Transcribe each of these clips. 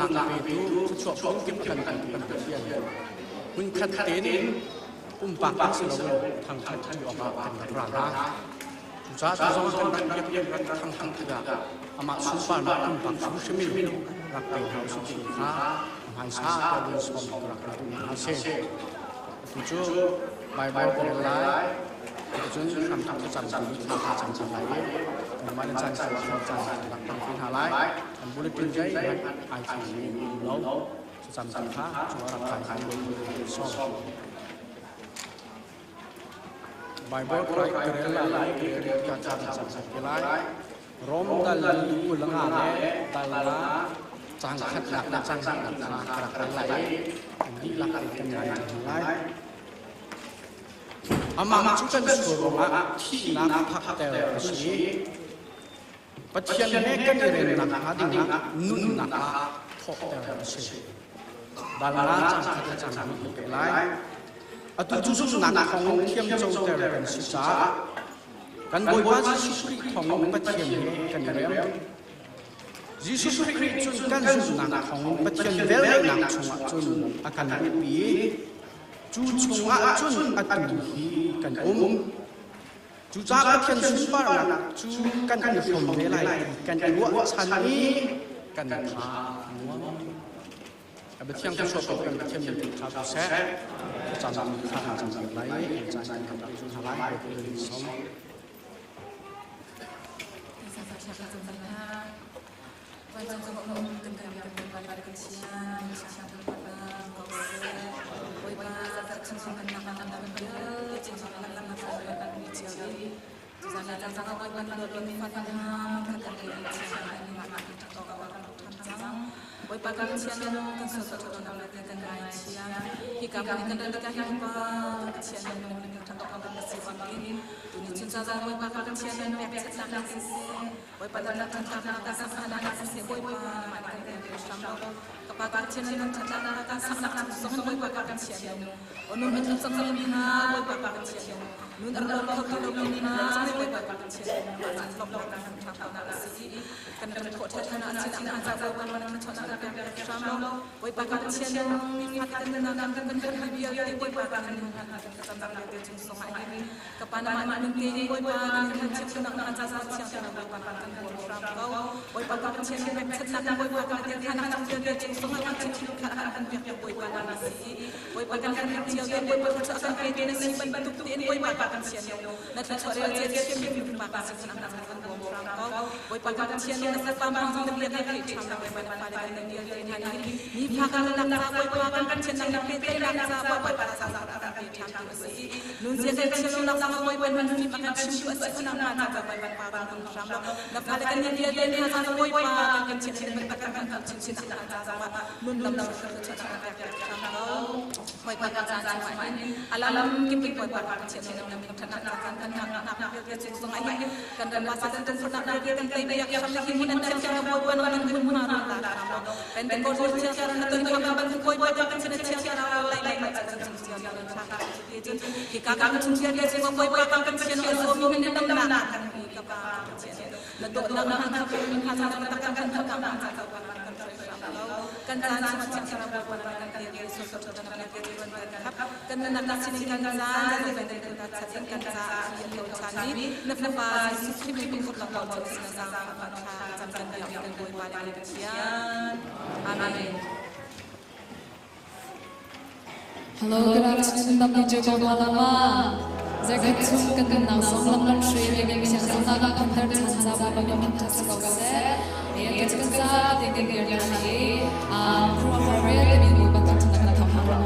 Damnak petu thluachuah phunkip a kan petu kan Pathian hmunkhat tein pumpak in si loin thangṭhat ṭi awkah kan rak ra hna. Cucaah tu zong kan rak biak rak thangṭhat tikah amah sunparnak pumpak hrimhrim in rak pe hna usih ti kha hmaisa tiah lung sawm ka rak duh hna si. Atu cu Baibal ka rel lai. Cuticun hramthok thlacam tu nih thla ka cam cang lai i kanmah le caan cu caan rak hmang te hna lai. Kan bulletin zeihmanh ai thlengmi um lo. Thlacam tu kha cu a rak kai kho lo sawm. Baibal ka rel lai i ka rel tikah caan cam cang te lai. Rom dal li 25 le dal nga cang khatnak le cang hnihnak kha ka rak rel lai i kan dihlak in kan ngai ṭi lai. Amah cu kan sual ruangah thihnak phakter a si i Pathian he kan i remnak hnga dingah nunnak ah thawhter a si. Dal nga cang khat le cang hnih ka peh lai. Atu cu zumhnak thawngin thiamcoter kan si caah kan Bawipa Jesuh Khrih thawngin Pathian he kan i rem. Jesuh Khrih nih cun kan zumhnak thawngin Pathian velngeihnak chungah cun a kan luhpi i cu chungah cun atu hi kan um. Cucaah Pathian sunparnak cu kan i hrawm ve lai ti kan i ruahchan i kan tha a nuam. A biathiang tu suah kan Pathian min tu tha ko seh. Caan kha kan cam piak lai i caan kan pe zung hna lai. Som. Bawipa kan Pathian kan sual ṭhaṭhanak le kan ngaithiam. Hika hmun kan rat tikah hin pa Pathian nung kan ṭhat awk kan si bangin tuni chun zazan Bawipa kan Pathian pekchanhnak siseh Bawipa dawtnak ṭhatnak kan saknak siseh Bawipa mah kan kan hram lo ka pa kan Pathian nung ṭhatnak kan saknak zong Bawipa kan Pathian nung onun an cang mi hna Bawipa kan Pathian nung nun ar lo kho lo mi hna Bawipa kan Pathian nung mah caan lawmhnak kan ṭhatnak a si kan kan khawh ṭhatnak a sin an za Bawipa kan ṭhatnak kan pek hram lo Bawipa kan Pathian nung fat kan kan kan kan kan vialte Bawipa kan kan kan cam vialte chung song ah hin ka pa na mah nun te Bawipa kan kan chim nak na ca za thiang Bawipa kan kan bawm hram ko Bawipa kan Pathian pekchanhnak Bawipa kan kan kan kan vialte chung song ah kan chim kha kan pek Bawipa na si Bawipa kan kan cio te Bawipa kan kan pe te na si bantuk tein Bawipa kan Pathian na thluachuah rel cia thiam mi pa kan sin kan kan bawm hram ko Bawipa kan Pathian na sapa ma hong na biak na thei ṭham na Bawipa na fale kan vialte hna nih ni pha kan nak ca Bawipa kan Pathian na pe te nak ca Bawipa ca ca kan pe ṭham tu a si nun zia te thiam nak ca Bawipa nan fim a kan chim tu a si na ma ca Bawipa pa kan kan hram lo na fale kan vialte hna ca Bawipa kan Pathian kan kan kan chim chin na ca ca nun lam thluachuah kan pek hram ko Bawipa kan caan chungah hin alam kip in Bawipa kan Pathian nih lam thatnak kan kan nak nak vialte chung zong ah hin kan ram pa kan kan nak vialte kan tei piak hram hi mun an thiam thiam Bawipa nan mun mun ha ron la hram lo Pentecost thiam thiam na ton kham ban Bawipa kan Pathian thiam thiam lai lai mai chan chung thiam thiam tha te chun hi ka kan chung thiam te chung Bawipa kan Pathian so mi nan dam na kan hi ka pa Pathian na do na na ha kan ha cha kan kan kan kan kan cha kan kan kan caan chung thiang thlarau Bawipa kan kan te so so tha kan te kan kan kan nan nak sin kan caan kan kan kan chat kan ca an lo chan ni na fa Jesuh Khrih min khop lang lo sin za fa tha cam kan biak kan Bawipa le Pathian. Amen. Hello, good afternoon, WJ Gawalama. Zakat chung kan kan nang song lam lam shui le ngi siang sang na kan thar chan za ba ba min tha sa ko se. E ka chan za te kan ger na hi. A pro ha re le min ba ta chan kan tham ha.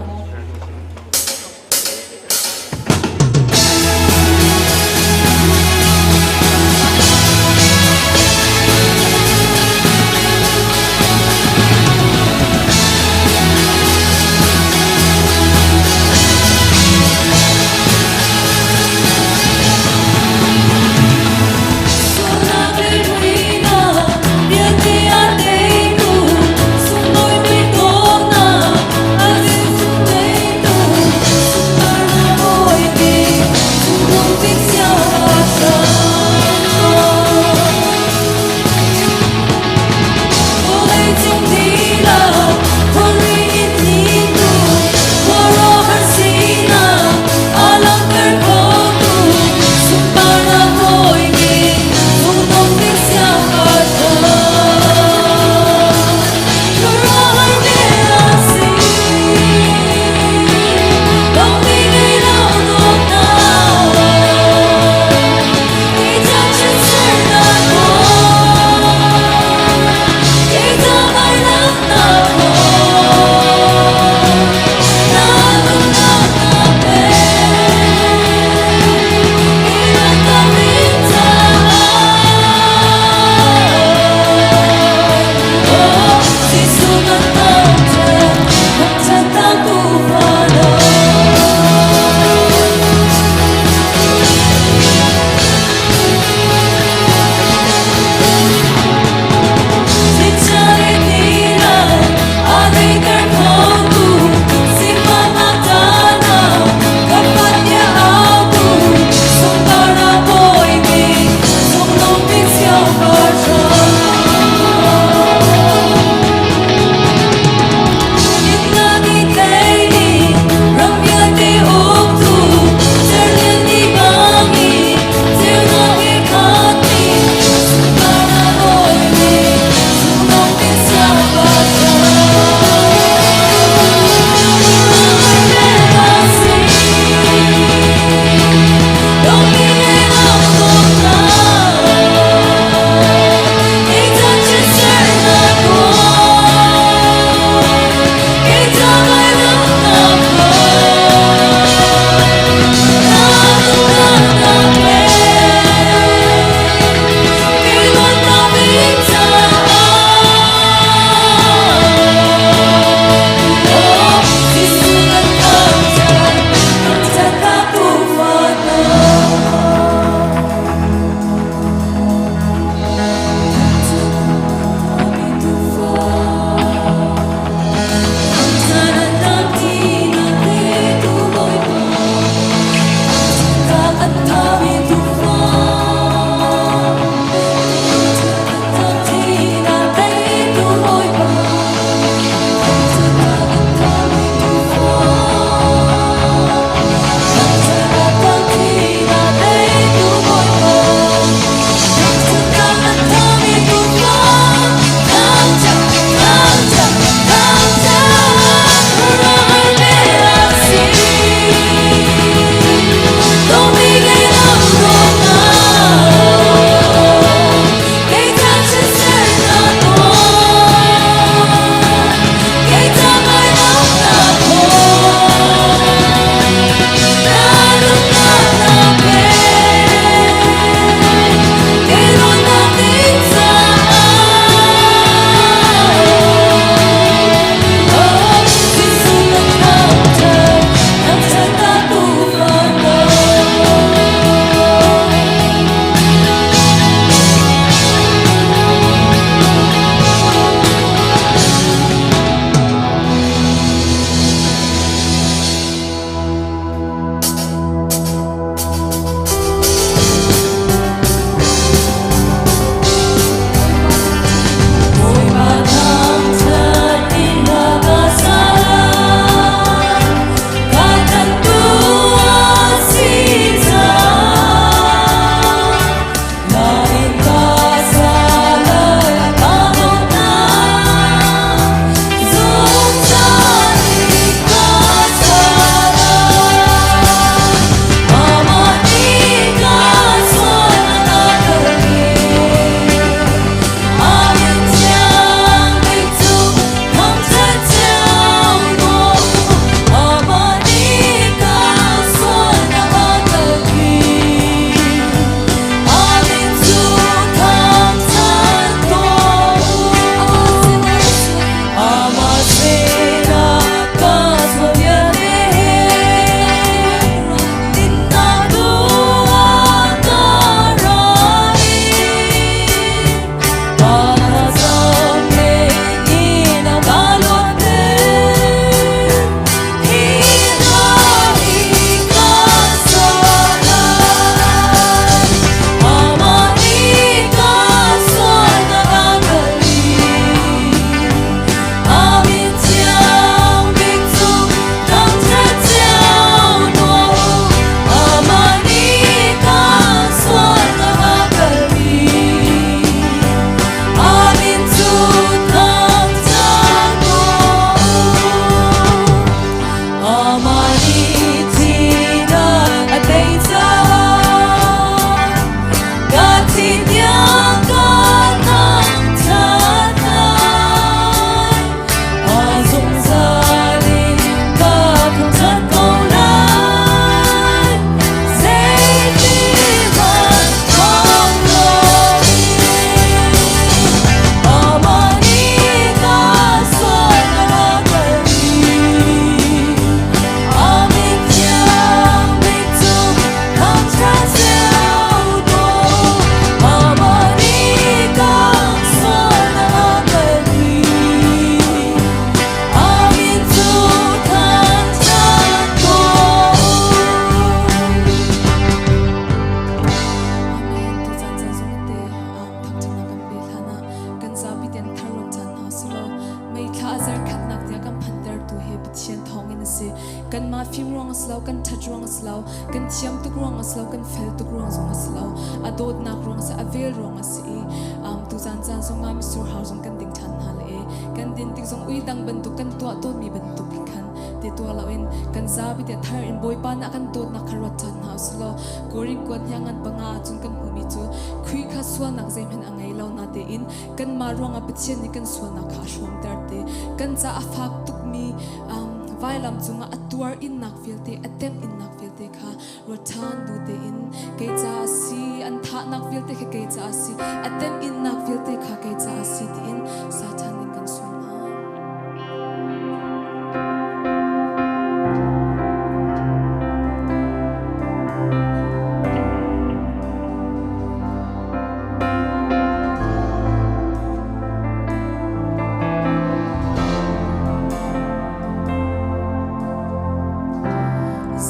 May thla a zarkhatnak tiang kan phantertu hi Pathian thawngin a si. Kanmah fim ruang a si lo, kan ṭhat ruang a si lo, kan thiam tuk ruang a si lo, kan fel tuk ruang zong a si lo. A dawtnak ruang a si, a vel ruang a si i tuzan caan zongah mitsur hau zong kan ding ṭhan hna le i kan din tik zong ui dang bantuk kan tuah tawnmi bantuk khan ti tuah loin kan zapi te thar in Bawipa nih a kan dawtnak kha ruat ṭhan hna usih law Korin kuat hniangan panga ahcun kan hmuhmi cu Khrih kha sualnak zeihmanh a ngei lo natein kanmah ruangah Pathian nih kan sualnak kha a hrawmter ti kan ca a fak tukmi vailam cungah a tuar innak vialte a temh innak vialte kha ruat ṭhan bu tein kei ca a si an thahnak vialte kha kei ca a si a temh innak vialte kha kei ca a si tiin sa ṭhan ding kan sawm hna.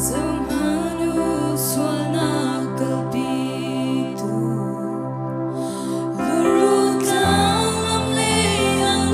Zohhmanh sualnak kalpitu luru tlang lam lei ah.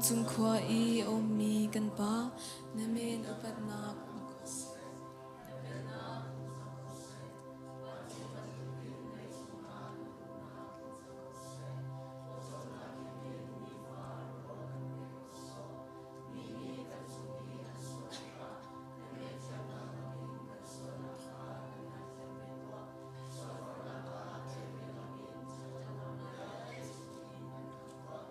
Vancung khua i a ummi kan Pa, na min upatnak um ko seh. Na pennak um ko seh. Vancung bantukin leicung ah duhnak in cang ko seh. Pawcawmnak in nifa rawl kan pe ko sawh. Mi nih kan cung i an sual tikah na ngaihthiamnak bangin kan sualnak kha kan ngaithiam ve tuah. Sualforhnak ah ṭilmi loin thil ṭhalo le chungin kan khamh tuah.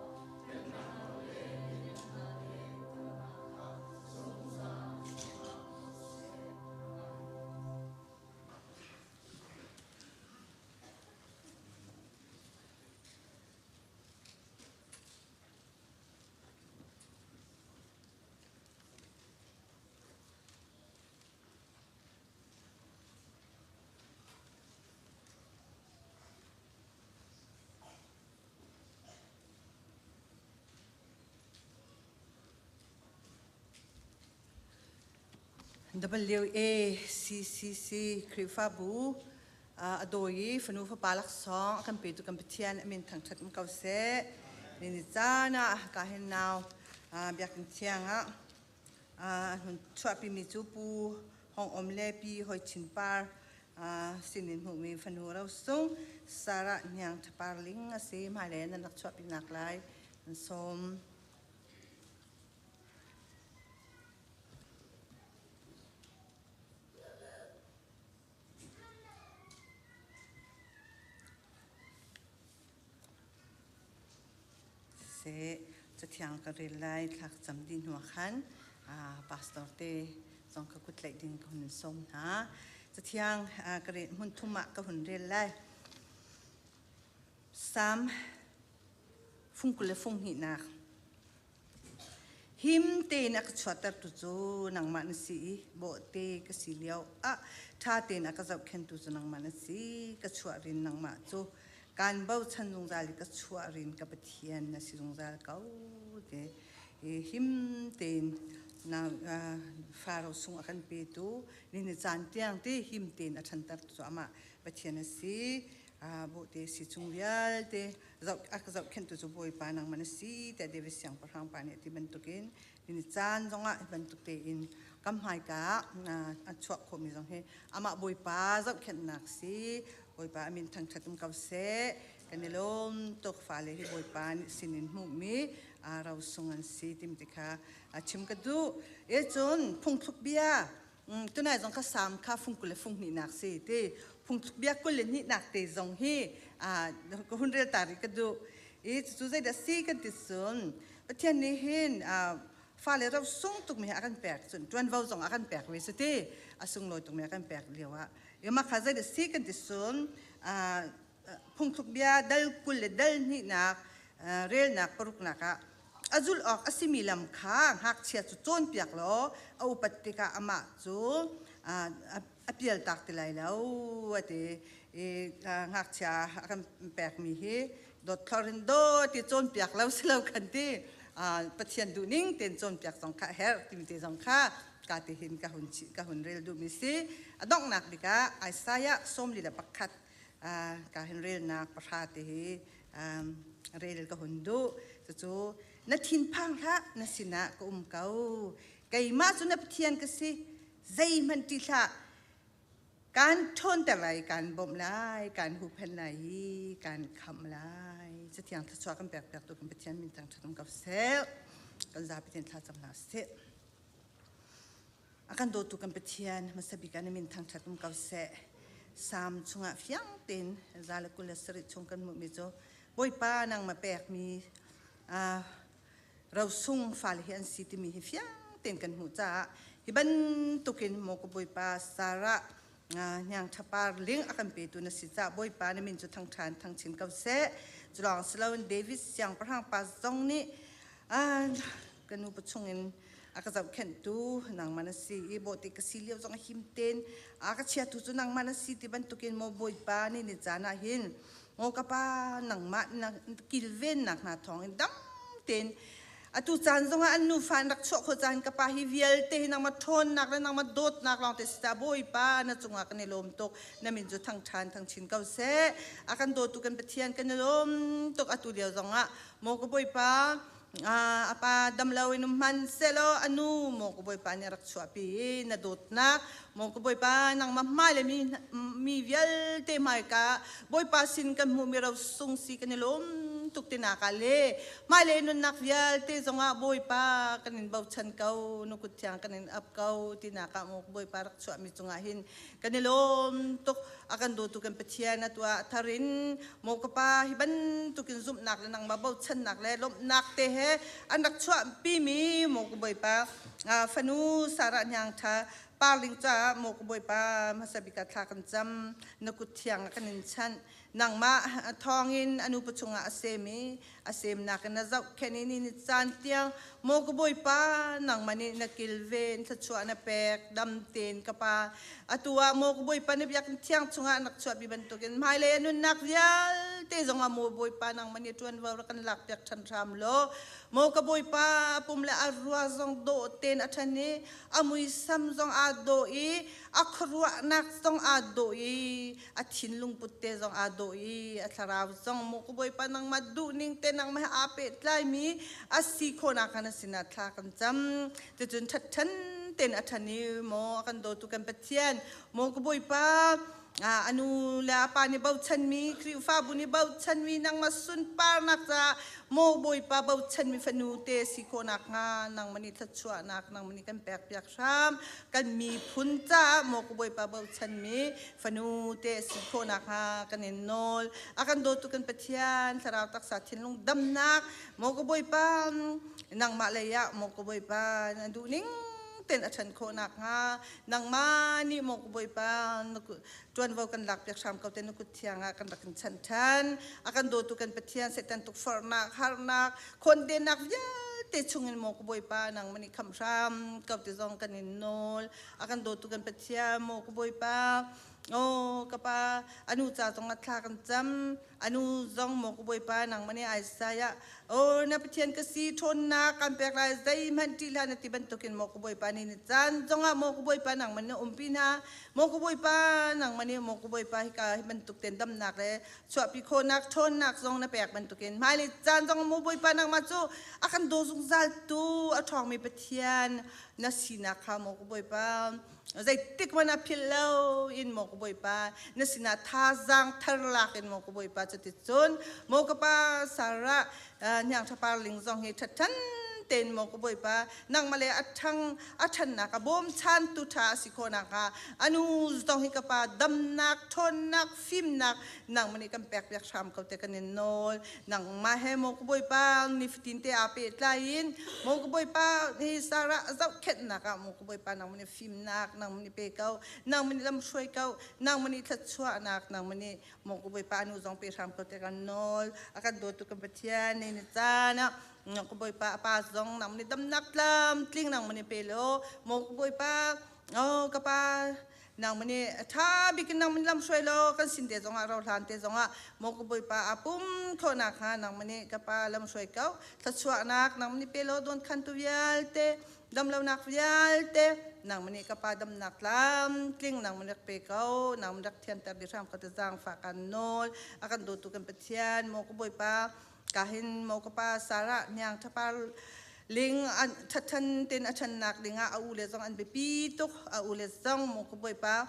Pennak nawl le lianhngannak le upatnak kha zungzal na cungah um ko seh. Amen. WACCC Khrihfabu a dawi i fanu fapa laksawng a kan petu kan Pathian a min thangṭhat um ko seh. Ni caan ah ka hin nau biakinn thiang ah hun chuahpimi cu Pu Hong Om le Pi Hoi Chin Par sinin hmuhmi fanu rosung Sarah Hniang Ṭhapar Ling a si. Hmailei nan rak chuahpinak lai an sawm. Seh, cathiang ka rel lai thlak cam dih hnu ah khan pastor te zong ka kut tlaih ding ka hun sawm hna. Cathiang ka rel hmun thum ah ka hun rel lai. Sam fung 20 le fung hnihnak. Him tein a ka chuahtertu cu nangmah na si i bawhte ka si lio ah ṭha tein a ka zohkhenhtu cu nangmah na si. Ka chuah rin nangmah cu kaan bochan zungzal i ka chuah rin ka Pathian na si zungzal ko. Ti him tein na Faro sung a kan petu ni caan tiang ti him tein a ṭhantertu cu amah Pathian a si. Bawhte si chung vialte a ka zohkhenhtu cu Bawipa nangmah na si tiah David siangpahrang pa nih a ti bantukin ni caan zongah hi bantuk tein kam hmaika ah a chuah khawhmi zong hi amah Bawipa zohkhenhnak si. Bawipa a min thangṭhat um ko seh. Kan i lawm tuk. Fale hi Bawipa nih sinin hmuhmi rosung an si timi ti kha chim ka duh. E cun phungthluk bia tunai zong kha sam kha fung 20 le fung hnihnak si ti phungthluk bia 22nak te zong hi ka hun rel ta rih ka duh i cucu zeidah si kan ti cun Pathian nih hin fale ro sung tukmi a kan pek cun ṭuanvo zong a kan pek ve si ti a sunglawi tukmi a kan pek lio ah mah kha zeidah si kan ti cun phungthluk bia dal 20 le dal hnihnak relnak paruknak ah a zulh awk a simi lam kha ngakchia cu cawnpiak law a upat tikah amah cu a pialtak ti lai lo a ti i ngakchia a kan pekmi hi dawt thlor in dawt ti cawnpiak lo si lo kan ti. Pathian duhning tein cawnpiak zong kha a herh timi te zong kha ka ti hin ka hun rel duhmi si. A donghnak bik ah Isaiah 41 ka hin relnak 10 te hi rel ka hun duh. Cucu na thinphang hlah, na sinah ka um ko, keimah cu na Pathian ka si, zeihmanh ṭih hlah, kaan ṭhawnter lai, kaan bawmh lai, kaan huhphenh lai i kaan khamh lai. Cathiang thluachuah kan pek piaktu kan Pathian min thangṭhat um ko seh. Kan zapi tein thla cam hna sih. A kan dawtu kan Pathian, hmasa bik ah na min thangṭhat um ko seh. Salm chungah fiang tein 127 chung kan hmuhmi cu Bawipa nangmah pekmi rosung fale hi an si timi hi fiang tein kan hmuh caah hi bantukin maw ka Bawipa Sarah hniang ṭhapar ling a kan petu na si caah Bawipa na min cu thangṭhan thangchin ko seh. Cu lawng si loin David siangpahrang pa zong nih ka nu pachung in a ka zohkhenhtu nangmah na si i bawhte ka si lio zong a him tein a ka chiatu cu nangmah na si ti bantukin maw Bawipa nih ni caan ah hin maw ka pa nangmah na kilvennak hna thawngin dam tein atu caan zongah an nufa an rak chuah khawh caan ka pa hi vialte hi nangmah ṭhawnnak le nangmah dawtnak lawng te si ca Bawipa na cungah kan i lawm tuk, na min cu thangṭhan thangchin ko seh. A kan dawtu kan Pathian, kan i lawm tuk. Atu lio zongah maw ka Bawipa. A pa dam lo in um hmanh sehlaw a nu maw ka Bawipa nih a rak chuahpi i na dawtnak maw ka Bawipa nangmah hmai le mi vialte hmaika Bawipa sin kan hmuhmi rosung si kan i lawm tuk tinak ah le hmailei nunnak vialte zongah Bawipa kan in bochan ko na kut thiang kan in ap ko tinak ah maw Bawipa rak chuahmi cungah hin kan i lawm tuk. A kan dawtu kan Pathian atu ah thar in maw ka pa hi bantukin zumhnak le nangmah bochannak le lawmhnak te he an rak chuahpimi maw ka Bawipa fanu Sarah Hniang Tha Parling caah maw ka Bawipa hmasa bik ah thla kan cam. Na kut thiang ah kan in chanh. Nangmah thawngin a nupa chungah a sem i a semnak in na zohkhenh i ni ni caan tiang maw ka Bawipa nangmah nih na kilven thluachuah na pek dam tein ka pa. Atu ah maw ka Bawipa na biakinn thiang chungah an rak chuahpi bantukin hmailei a nunnak vialte zongah maw Bawipa nangmah nih ṭuanvo rak kan lakpiak ṭhan hram law maw ka Bawipa a pum le a rua zong dawh tein a ṭhan i a muisam zong aa dawh i a khuaruahnak zong aa dawh i a thinlung put te zong aa dawh i a thlarau zong maw ka Bawipa nangmah duhning te nangmah he aa pehtlaimi a si khawhnak kha na sinah thla kan cam. Cucun ṭhatṭhan tein a ṭhan i maw a kan dawtu kan Pathian maw ka Bawipa a nu le a pa nih bochanmi Khrihfabu nih bochanmi nangmah sunparnak caah maw Bawipa bochanmi fanu te si khawh nakhnga nangmah nih thluachuahnak nangmah nih kan pekpiak hram. Kan miphun caah maw ka Bawipa bochanmi fanu te si khawh nakhnga kan in nawl. A kan dawtu kan Pathian thlarau taksa thinlung damnak maw ka Bawipa nangmah lei ah maw ka Bawipa na duhning ten a ṭhan khawh nakhnga nangmah nih maw ka Bawipa ṭuanvo kan lakpiak hram ko te na kut thiang ah kan rak in chanh ṭhan. A kan dawtu kan Pathian Satan tukforhnak harnak khawndennak vialte chungin maw ka Bawipa nangmah nih khamh hram ko ti zong kan in nawl. A kan dawtu kan Pathian maw ka Bawipa Oh ka pa anu ca zong ah thla kan cam. Anu zong maw ka Bawipa nangmah nih Isaiah oh na Pathian ka si ṭhawnnak kan pek lai zeihmanh ṭih hlah na ti bantukin maw ka Bawipa nih ni caan zongah maw ka Bawipa nangmah nih umpi hna. Maw ka Bawipa nangmah nih maw ka Bawipa hika hi bantuk ten damnak le chuahpi khawhnak ṭhawnnak zong na pek bantukin hmailei caan zong maw Bawipa nangmah cu a kan daw zungzal tu a ṭhawngmi Pathian na sinak kha maw ka Bawipa zeitik hmanh ah philh lo in maw ka Bawipa na sinah thazaang thar lak in maw ka Bawipa cuticun maw ka pa Sarah hniang ṭhapar ling zong hi ṭhatṭhan tein maw ka Bawipa nangmah le a ṭhang a ṭhannak a bawmchantu ṭha a si khawh nakhnga anu zong hi ka pa damnak ṭhawnnak fimnak nangmah nih kan pekpiak hram ko te kan in nawl. Nangmah he maw ka Bawipa nifatin te aa pehtlai in maw ka Bawipa hi Sarah zohkhenhnak ah maw ka Bawipa nangmah nih fimnak nangmah nih pe ko nangmah nih lamhruai ko nangmah nih thluachuahnak nangmah nih maw ka Bawipa anu zong pe hram ko te kan nawl. A kan dawtu kan Pathian ni ni caan ah ka Bawipa a pa zong nangmah nih damnak tlamtling nangmah nih pe law maw ka Bawipa oh ka pa nangmah nih a ṭha bik in nangmah nih lamhruai law kan sin te zongah rohlan te zongah maw ka Bawipa aa pum khawhnak hnga nangmah nih ka pa lamhruai ko. Thluachuahnak nangmah nih pe law dawnkhantu vialte damlonak vialte nangmah nih ka pa damnak tlamtling nangmah rak pe ko nangmah rak thianter di hram ko te zaangfah kan nawl. A kan dawtu kan Pathian maw ka Bawipa kahin maw ka pa Sarah hniang thapar ling an ṭhatṭhan ten a ṭhannak dingah a u le zong an biapi tuk. A u le zong maw ka Bawipa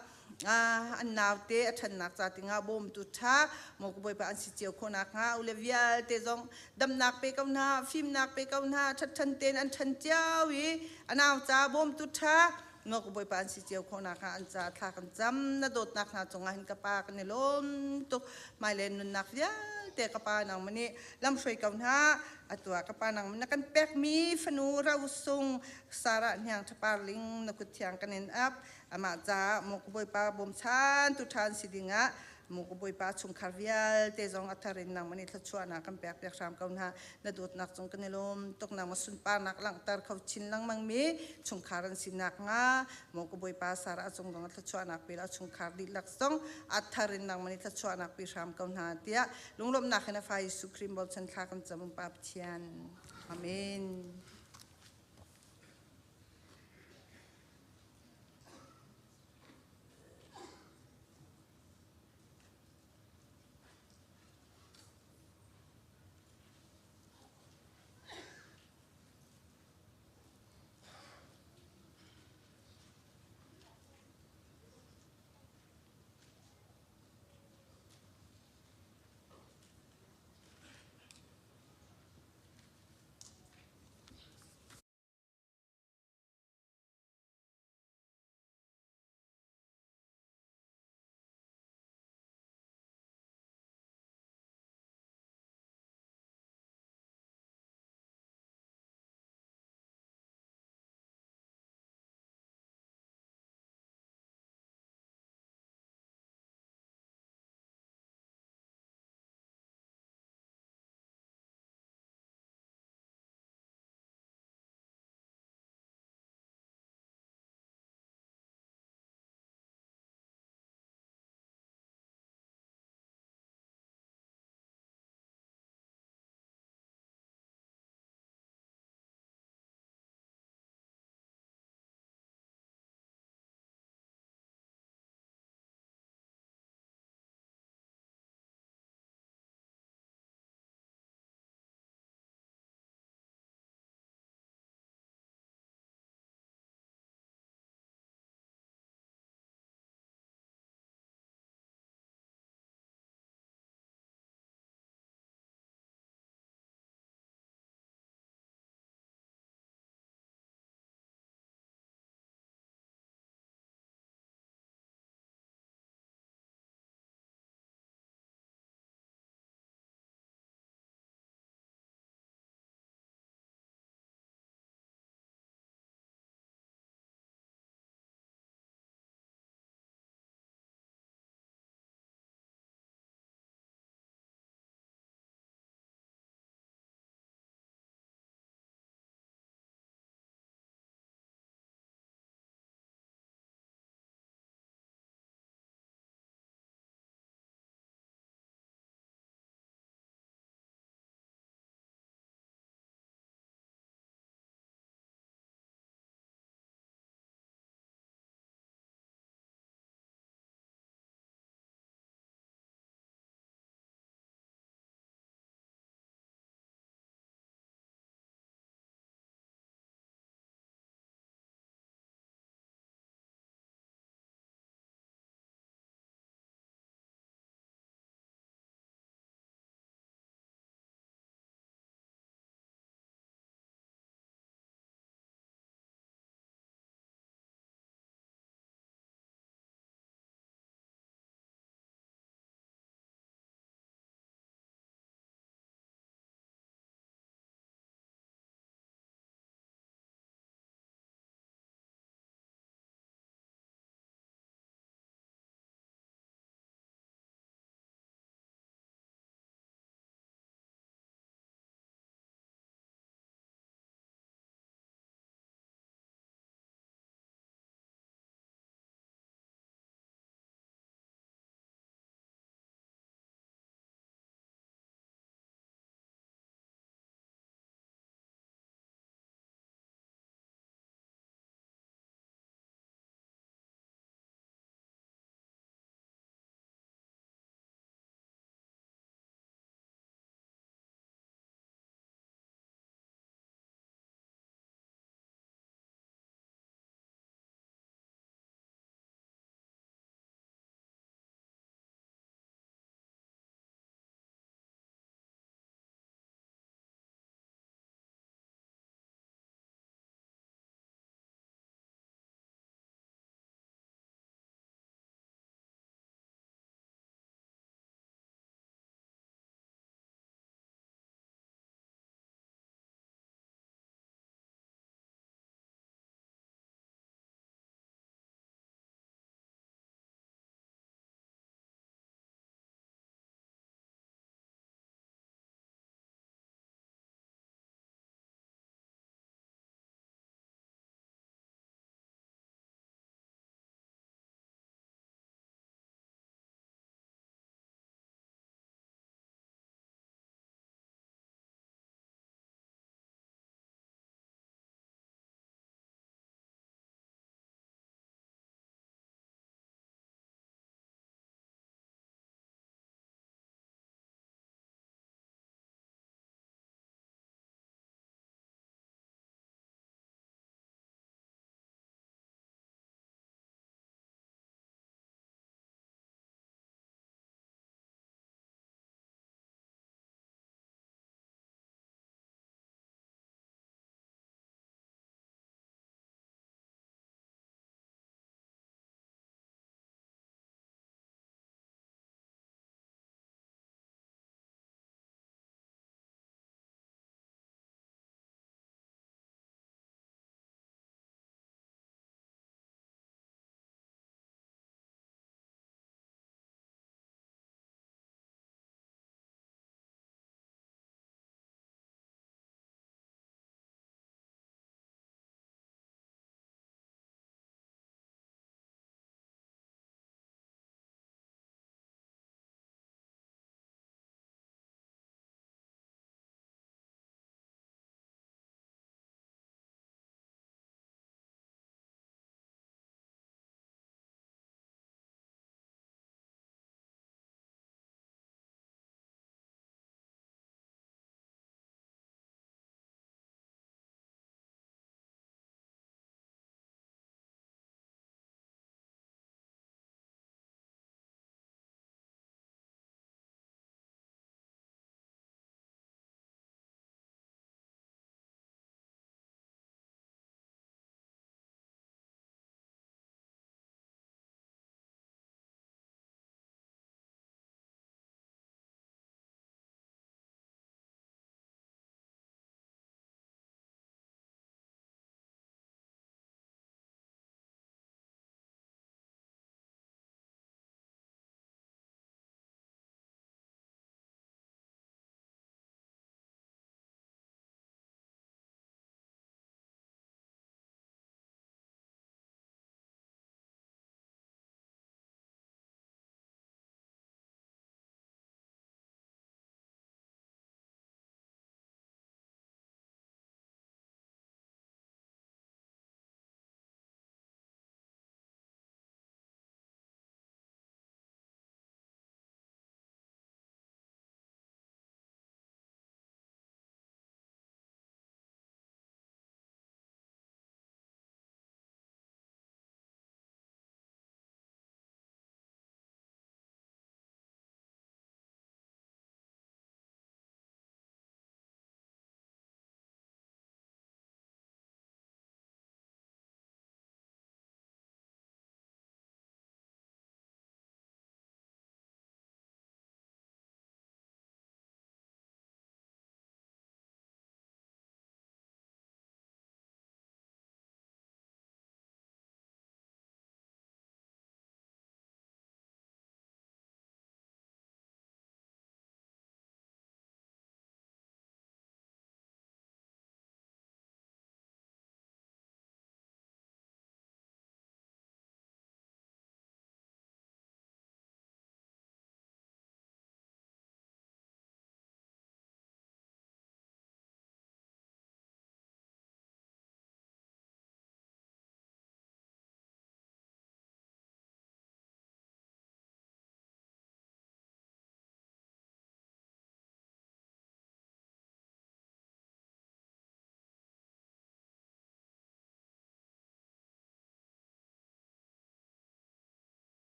an naute a ṭhannak ca tingah bawmtu ṭha maw ka Bawipa an si cio khawh nakhnga u le vialte zong damnak pe ko hna fimnak pe ko hna ṭhatṭhan ten an ṭhan cio i a nau ca bawmtu ṭha maw ka Bawipa an si cio khawh nakhnga an ca thla kan cam. Na dawtnak hna cungah hin ka pa kan i lawm tuk. Hmailei nunnak vialte ka pa nangmah nih lamhruai ko hna. Atu ah ka pa nangmah na kan pekmi fanu rosung Sarah hniang ṭhapar ling na kut thiang kan in ap. Amah caah maw ka Bawipa bawmchan tu ṭhan si dingah maw ka Bawipa chungkhar vialte zong a thar in nangmah nih thluachuahnak kan pek piak hram ko hna. Na dawtnak cung kan i lawm tuk. Nangmah sunparnak langhter kho chin lengmang mi chungkhar an si nakhnga maw ka Bawipa Sarah cung zong thluachuahnak pe la chungkhar dihlak zong a thar in nangmah nih thluachuahnak pe hram ko hna tiah lunglawmhnak in a fa Jesuh Khrih bochan thla kan cam Pa Pathian. Amen.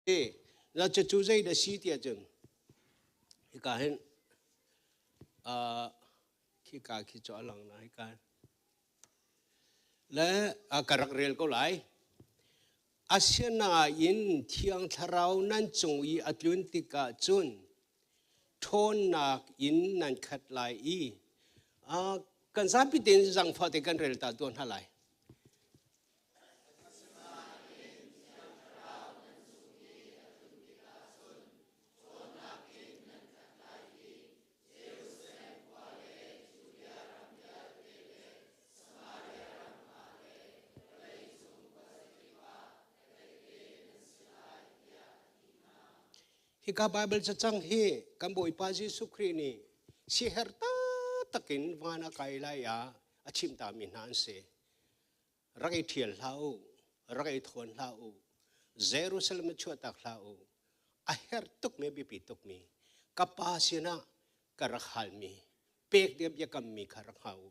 La cu zei dah si tiah cun hika hin khika khi cu a lang na hika le ka rak rel ko lai. Asinain Thiang Thlarau nan cung i a tlun tikah cun ṭhawnnak in nan khat lai i kan zapi tein zangfah te kan rel ta tuah hna lai. Hika Baibal cacang hi kan Bawipa Jesuh Khrih nih siaherh taktak in van a kai lai ah a chimh tami hna an si. Rak i ṭhial hlah u, rak i thawn hlah u, Jerusalem ah chuahtak hlah u. A herh tukmi, a biapi tukmi, ka Pa sinah ka rak halmi, pek ding biakammi kha rak hngah u.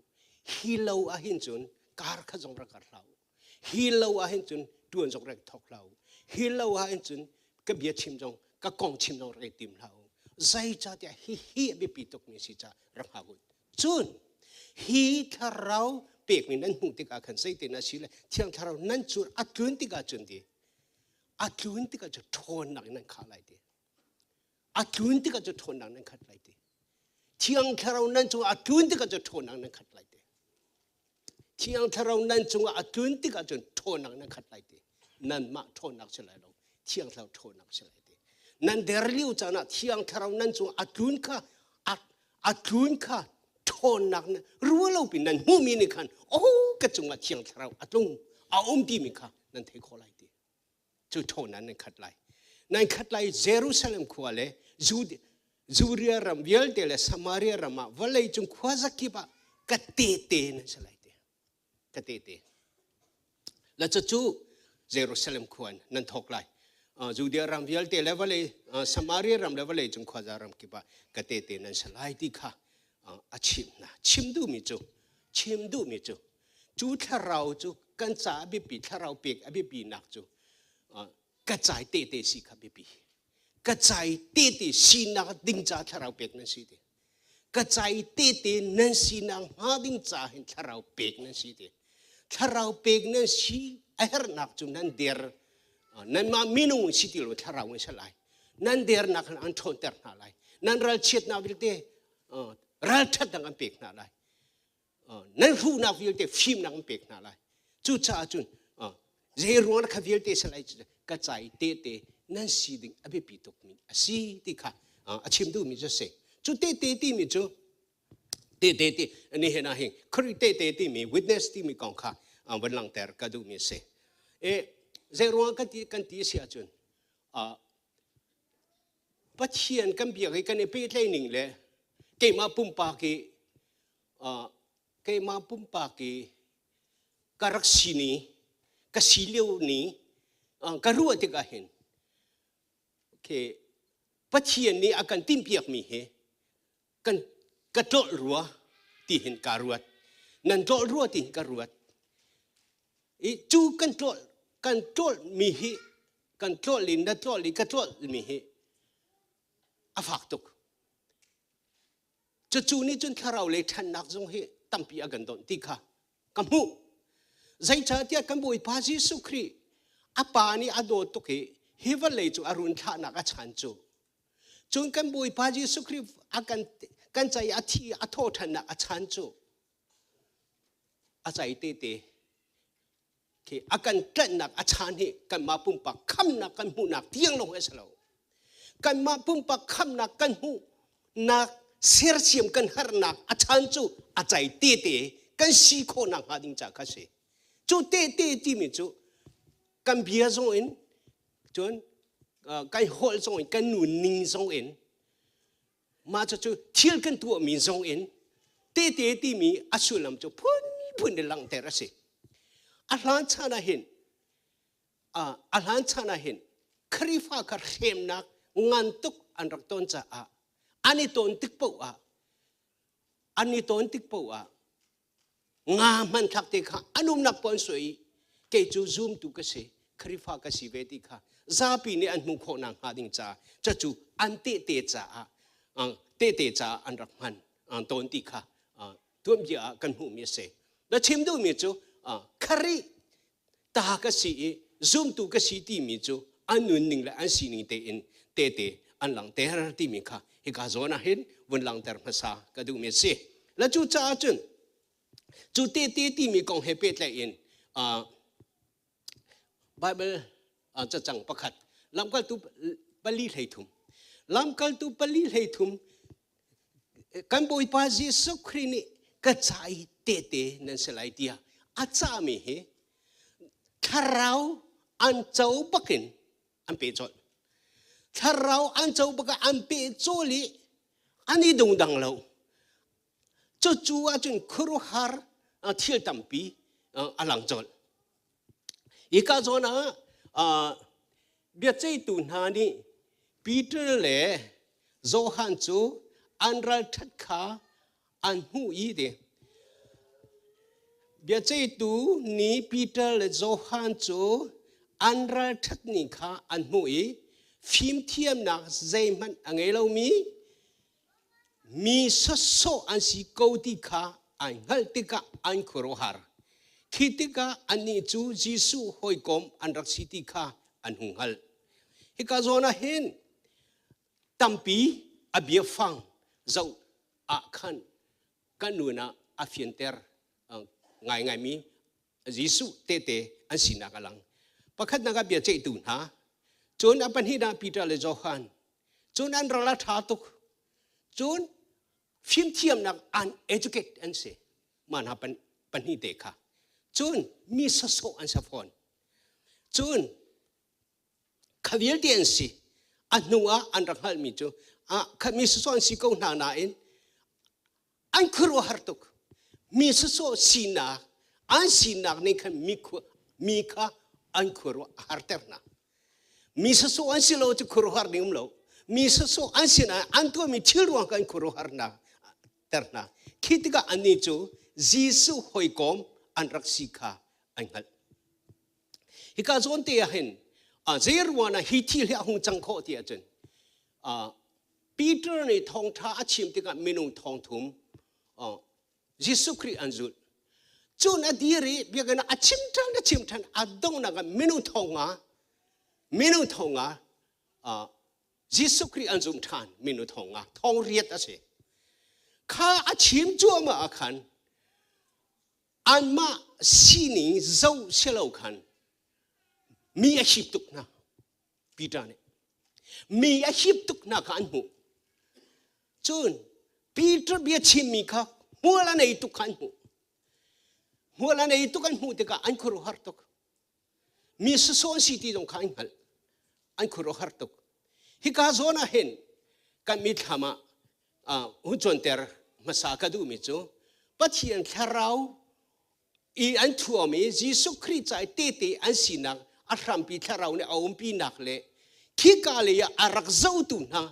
Hi lo ahhin cun kar kha zong rak kar hlah u. Hi lo ahhin cun ṭuan zong rak thawk hlah u. Hi lo ahhin cun ka bia chim zong, ka kong chim zong rak i tim hlah u. Zeicahtiah hihi a biapi tukmi a si caah rak hngak u. Cun hi thlarau pekmi nan hmuh tikah khan zeitin a si le Thiang Thlarau nan cun a tlun tikah cun ti a tlun tikah cu ṭhawnnak in nan khah lai ti a tlun tikah cu ṭhawnnak nan khat lai ti Thiang Thlarau nan cungah a tlun tikah cu ṭhawnnak nan khat lai ti Thiang Thlarau nan cungah a tlun tikah cun ṭhawnnak nan khat lai ti nanmah ṭhawnnak si lai lo Thiang Thlarau ṭhawnnak si lai ti nan der lio caan ah Thiang Thlarau nan cungah a tlun kha a tlun kha ṭhawnnak rualo pin nan hmuhmi nih khan oh ka cungah Thiang Thlarau a tlung a um timi kha nan thei khawh lai ti cu ṭhawnnak nan khat lai nan khat lai Jerusalem khua le Judea ram vialte le Samaria ram ah vawlei cung khua zakip ah ka tehte nan si lai te ka tehte la cu Jerusalem khua in nan thawk lai Judea ram vialte le vawlei Samaria ram le vawlei cung khuaza ram kip ah ka tehte nan si lai ti kha a chim hna chim duhmi cu chim duhmi cu cu thlarau cu kan ca a biapi thlarau pek a biapi nak cu ka cai tehte si kha biapi ka cai tehte sinak ding ca thlarau pek nan si ti ka cai tehte nan sinak hnga ding ca hin thlarau pek nan si ti thlarau pek nan si a herhnak cu nan der nanmah minung si ti lo thlarau in si lai nan dernak an ṭhawnter hna lai nan ralchiatnak vialte ralṭhatnak an pek hna lai nan hruhnak vialte fimnak an pek hna lai cucaah cun zei ruang kha vialte salai ka cai tehte nan si ding a biapi tukmi a si ti kha a chim duhmi cu si cu tehte timi cu tehte ti ni he na hin Khrih tehte timi witness timi kong kha van langhter ka duhmi a si e zei ruang kan ti kan ti si ahcun Pathian kan biak i kan i pehtlaih ning le keimah pumpak i keimah pumpak i ka rak si ni ka si lio ni ka ruah tikah hin okay, Pathian nih a kan timhpiakmi hi kan ka tlolh rua ti hin ka ruat nan tlolh rua ti hin ka ruat i cu kan tlolh kan tlolh mi hi kan tlolh in na tlolh i ka tlolh mi hi a fak tuk cucu nih cun thlarau lei ṭhannak zong hi tampi a kan donh ti kha ka hmuh zeicahtiah kan Bawipa Jesuh Khrih a pa nih a dawt tuk i hi vawlei cu a run thlahnak a chan cu cun kan Bawipa Jesuh Khrih a kan kan cai a thi a thawh ṭhannak a chan cu a cai te te khi a kan tlanhnak a chan hi kanmah pumpak khamnak kan hmuhnak tiang lawng a si lo kanmah pumpak khamnak kan hmuhnak sersiam kan harnak a chan cu a cai te te kan si khawhnak hnga ding ca kha si cu te te timi cu kan bia zong in cun kan holh zong in kan nunning zong in mah cu thil kan tuahmi zong in tehte timi a sullam cu phunphun in langhter a si a hlan chan ah hin a hlan chan ah hin Khrihfa kha hremnak ngan tuk an rak ton caah an i ton tik paoh ah an i ton tik paoh ah nga hmanthlak te kha an umnak paoh an soi i kei cu zumtu ka si. Khrihfa ka si ve ti kha zapi nih an hmuh khawh nakhnga ding caah cucu an tehte caah tehte caah an rak hman tawn ti kha tuanbia ah kan hmuhmi a si. Na chim duhmi cu Khrih ta ka si i zumtu ka si timi cu an nunning le an sining tein tehte an langhter timi kha hika zawn ah hin vun langhter hmasa ka duhmi a si. La cu caah cun cu tehte timi kong he pehtlaih in Bible cacang pakhat lamkaltu pali 33 lamkaltu pali 33 kan Bawipa Jesuh Khrih nih ka ca i tehte nan si lai tiah a cahmi hi thlarau an co bakin an pe colh. Thlarau an co bakah an pe cawl i an i dungdang lo. Cucu ahcun khuaruahhar thil tampi a lang colh. Hika zawn ah biaceihtu hna nih Peter le Johan cu an ralṭhat kha an hmuh i ti. Biaceihtu nih Peter le Johan cu an ralṭhat ni kha an hmuh i fimthiamnak zeihmanh a ngei lomi Mi sawsawh an si ko ti kha an hngalh tikah an khuaruahhar. Khi tikah annih cu Jesuh hawikom an rak si ti kha an hung hngalh. Hika zawn ah hin tampi a biafang zoh ah khan kan nun ah a fianter ngaingaimi Jesuh tehte an sinak a lang. Pakhatnak ah biaceihtu hna, cun a pahnihnak Peter le Johan, cun an ral a ṭha tuk. Cun fimthiamnak an educate an si. Mah hna pahnih te kha. Cun mi sawsawh an si fawn. Cun kha vialte an si. A hnu ah an rak hngalhmi cu kha mi sawsawh an si ko hna nain an khuaruahhar tuk mi sawsawh sinak an sinak nih khan mi mi kha an khuaruah a harter hna mi sawsawh an si lo cu khuaruahhar ning um lo mi sawsawh an si nain an tuahmi thil ruang kan khuaruahhar hna ter hna khi tikah annih cu Jesuh hawikom an rak si kha an hngalh hika zawn te ah hin zei ruang ah hi thil hi a hung cang khawh ti ahcun Peter nih thawngṭha a chim tikah minung 3,000 Jesuh Khrih an zulh. Cun a dir i biakinn ah a chim ṭhan a chim ṭhan a donghnak ah minung 5,000 minung 5,000 Jesuh Khrih an zum ṭhan minung 5,000 8,000 a si. Kha a chim cuahmah ah khan anmah sining zoh silo khan mi a hip tuk hna. Peter nih mi a hip tuk hna kha an hmuh. Cun Peter bia chimmi kha hmual a nei tuk kha an hmuh. Hmual a nei tuk an hmuh tikah an khuaruahhar tuk. Mi sawsawh an si ti zong kha an hngalh. An khuaruahhar tuk. Hika zawn ah hin kan mithlam ah hun cuanter hmasa ka duhmi cu Pathian thlarau i an thuam i Jesuh Khrih ca i tehte an sinak a hrampi thlarau nih a umpinak le khika lei ah a rak zohtu hna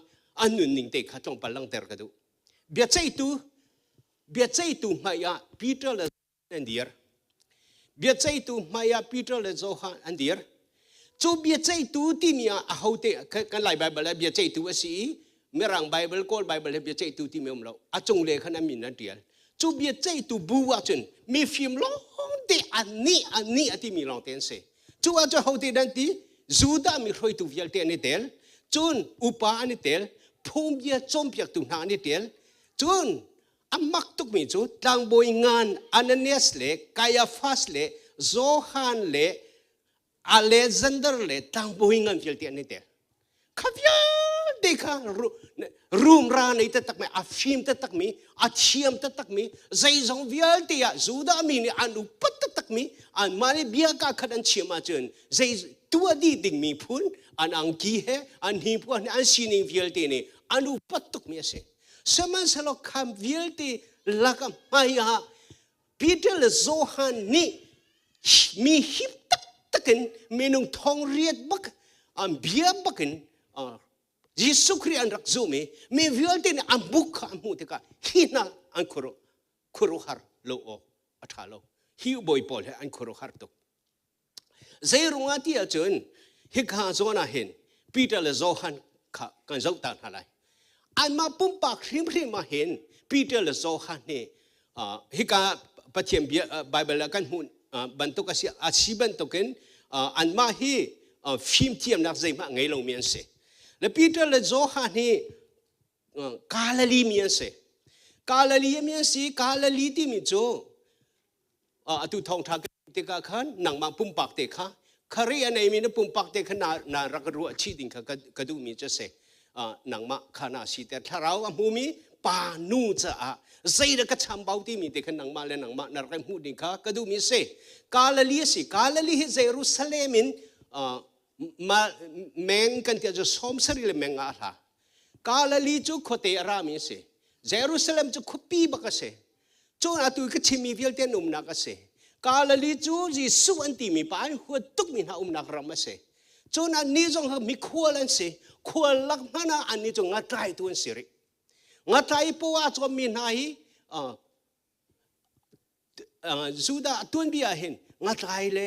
an nunning te kha tlawmpal langhter ka duh. Biaceihtu biaceihtu hmai ah Peter le an dir. Biaceihtu hmai ah Peter le Johan an dir. Cu biaceihtu timi ah ahote kan Lai Bible ah biaceihtu a si i Mirang Bible, Kawl Bible he biaceihtu timi um lo. A cung le khan a min an tial. Cu biaceihtu bu ahcun mifim lawngte annih annih a timi lawngte an si. Cu ahcun hote dan ti Judah mi hruaitu vialte an i tel. Cun upa an i tel. Phungbia cawnpiaktu hna an i tel. Cun a mak tukmi cu tlangbawi ngan Ananias le Kaiafas le Johan le Alexander le tlangbawi ngan vialte an i tel. Kha vialte kha rumra nei taktak mi, a fim taktak mi, a thiam taktak mi, zeizong vialte ah Judah mi nih an upat taktak mi, anmah nih bia ka khat an chim ahcun zei tuah dih ding mi phun an angki he an hnipuan he an sining vialte nih an upat tuk mi a si. Sihmanhsehlaw kha vialte lakah hmai ah Peter le Johan nih mi hip taktak in minung 8,000 bak an bia bak in Jesuh Khrih an rak zum i mi vialte nih an buk kha an hmuh tikah hi hna an khuaruahhar lo awk a ṭha lo. Hi bawi pawl he an khuaruahhar tuk. Zeirung ah ti ahcun hika zawn ah hin Peter le Johan kha kan zoh ta hna lai. Anmah pumpak hrimhrim ah hin Peter le Johan nih hika Pathian bia Bible ah kan hmuh bantuk a si a si bantukin anmah hi fimthiamnak zeihmah ngei lomi an si. Le Peter le Johan hi Galilee mi an si. Galilee mi an si. Galilee timi cu atu thawngṭha tikah khan nangmah pumpak te kha khari a neimi na pumpak te kha na, na rak ruah chih ding kha ka duhmi cu si. Nangmah kha na si te thlarau a hmumi pa nu caah zeidah ka chambau timi te kha nangmah le nangmah na rak hmuh ding kha ka duhmi si. Galilee a si. Galilee hi Jerusalem in ma meng kan tiah cu 70 le meng ah a hla. Galilee cu khuate a rami a si. Jerusalem cu khuapi bak a si. Cun atu ka chimmi vialte an umnak a si. Galilee cu Jesuh an timi pa an huat tukmi hna umnak ram a si. Cun annih zong mikhual an si. Khual lak hmanh ah annih cu ngatlaitu an si rih. Ngatlai paw ah cawmmi hna hi Judah tuanbia ah hin ngatlai le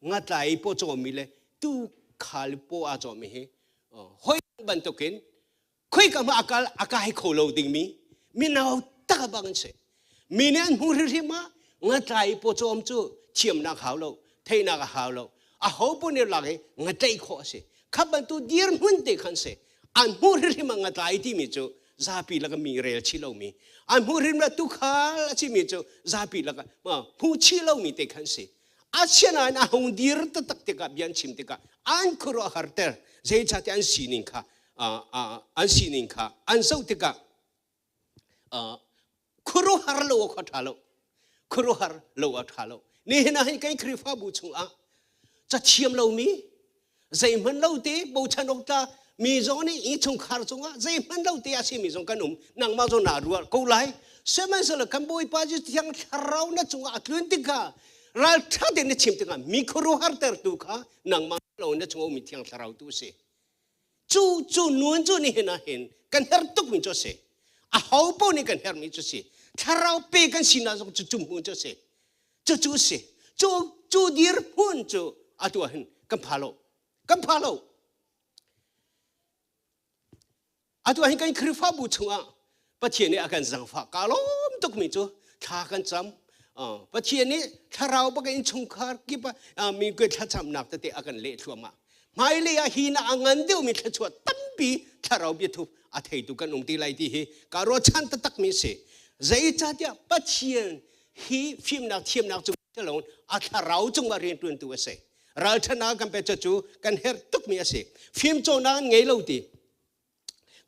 ngatlai paw cawmmi le tuukhal paw aa cawmmi hi hoi bantukin khoika hmah akal a kai kho lo dingmi mino tak bang an si. Mi nih an hmuh hrimhrim ah ngatlai paw cawm cu thiamnak hau lo, theihnak a hau lo. A ho paoh nih lak i ngatlaih khawh a si. Kha bantuk dirhmun te khan si. An hmuh hrimhrim ah ngatlai timi cu zapi laka mi rel chih lomi an hmuh hrim la tukhal a chimi cu zapi laka hmuh chih lomi te khan si. Asinain a hung dir taktak tikah bia an chim tikah an khuaruah harter zeicahtiah an sining kha an sining kha an zoh tikah khuaruahhar lo awk a ṭha lo khuaruahhar lo a ṭha lo. Nihin ah hin kan Khrihfabu chungah cathiam lomi zeihmanh lo te bochan awk tla mi zong nih innchungkhar cungah zeihmanh lo te a simi zong kan um. Nangmah zong naa ruah ko lai. Sihmanhsehlaw kan Bawipa Jesuh Thiang Thlarau na cungah a tlun tikah ralṭha tein na chim tikah mi khuaruahhar tertu kha nangmah lo na chungah ummi Thiang Thlarau tu a si. Cu cu nun cu nihin ah hin kan herh tukmi cu a si. Aho paoh nih kan herhmi cu a si. Thlarau pe kan sinak zong cu cu hmun cu a si. Cucu a si. Cu cu dirhmun cu atu ah hin kan pha lo. Kan pha lo. Atu ah hin kan Khrihfabu chungah Pathian nih a kan zangfah ka lawm tukmi cu thla kan cam. Pathian nih thlarau bak in chungkhar kip ah mi thlacamnak tete a kan leh thluahmah. Hmailei ah hi na a ngan deuhmi thluachuah tampi thlarau biathup a theitu kan um ti lai ti hi ka ruahchan taktakmi a si. Zeicahtiah Pathian hi fimnak thiamnak cung lo a thlarau cungah rianṭuantu a si. Ralṭhatnak kan pek cu kan herh tukmi a si. Fimcawnnak an ngei lo ti.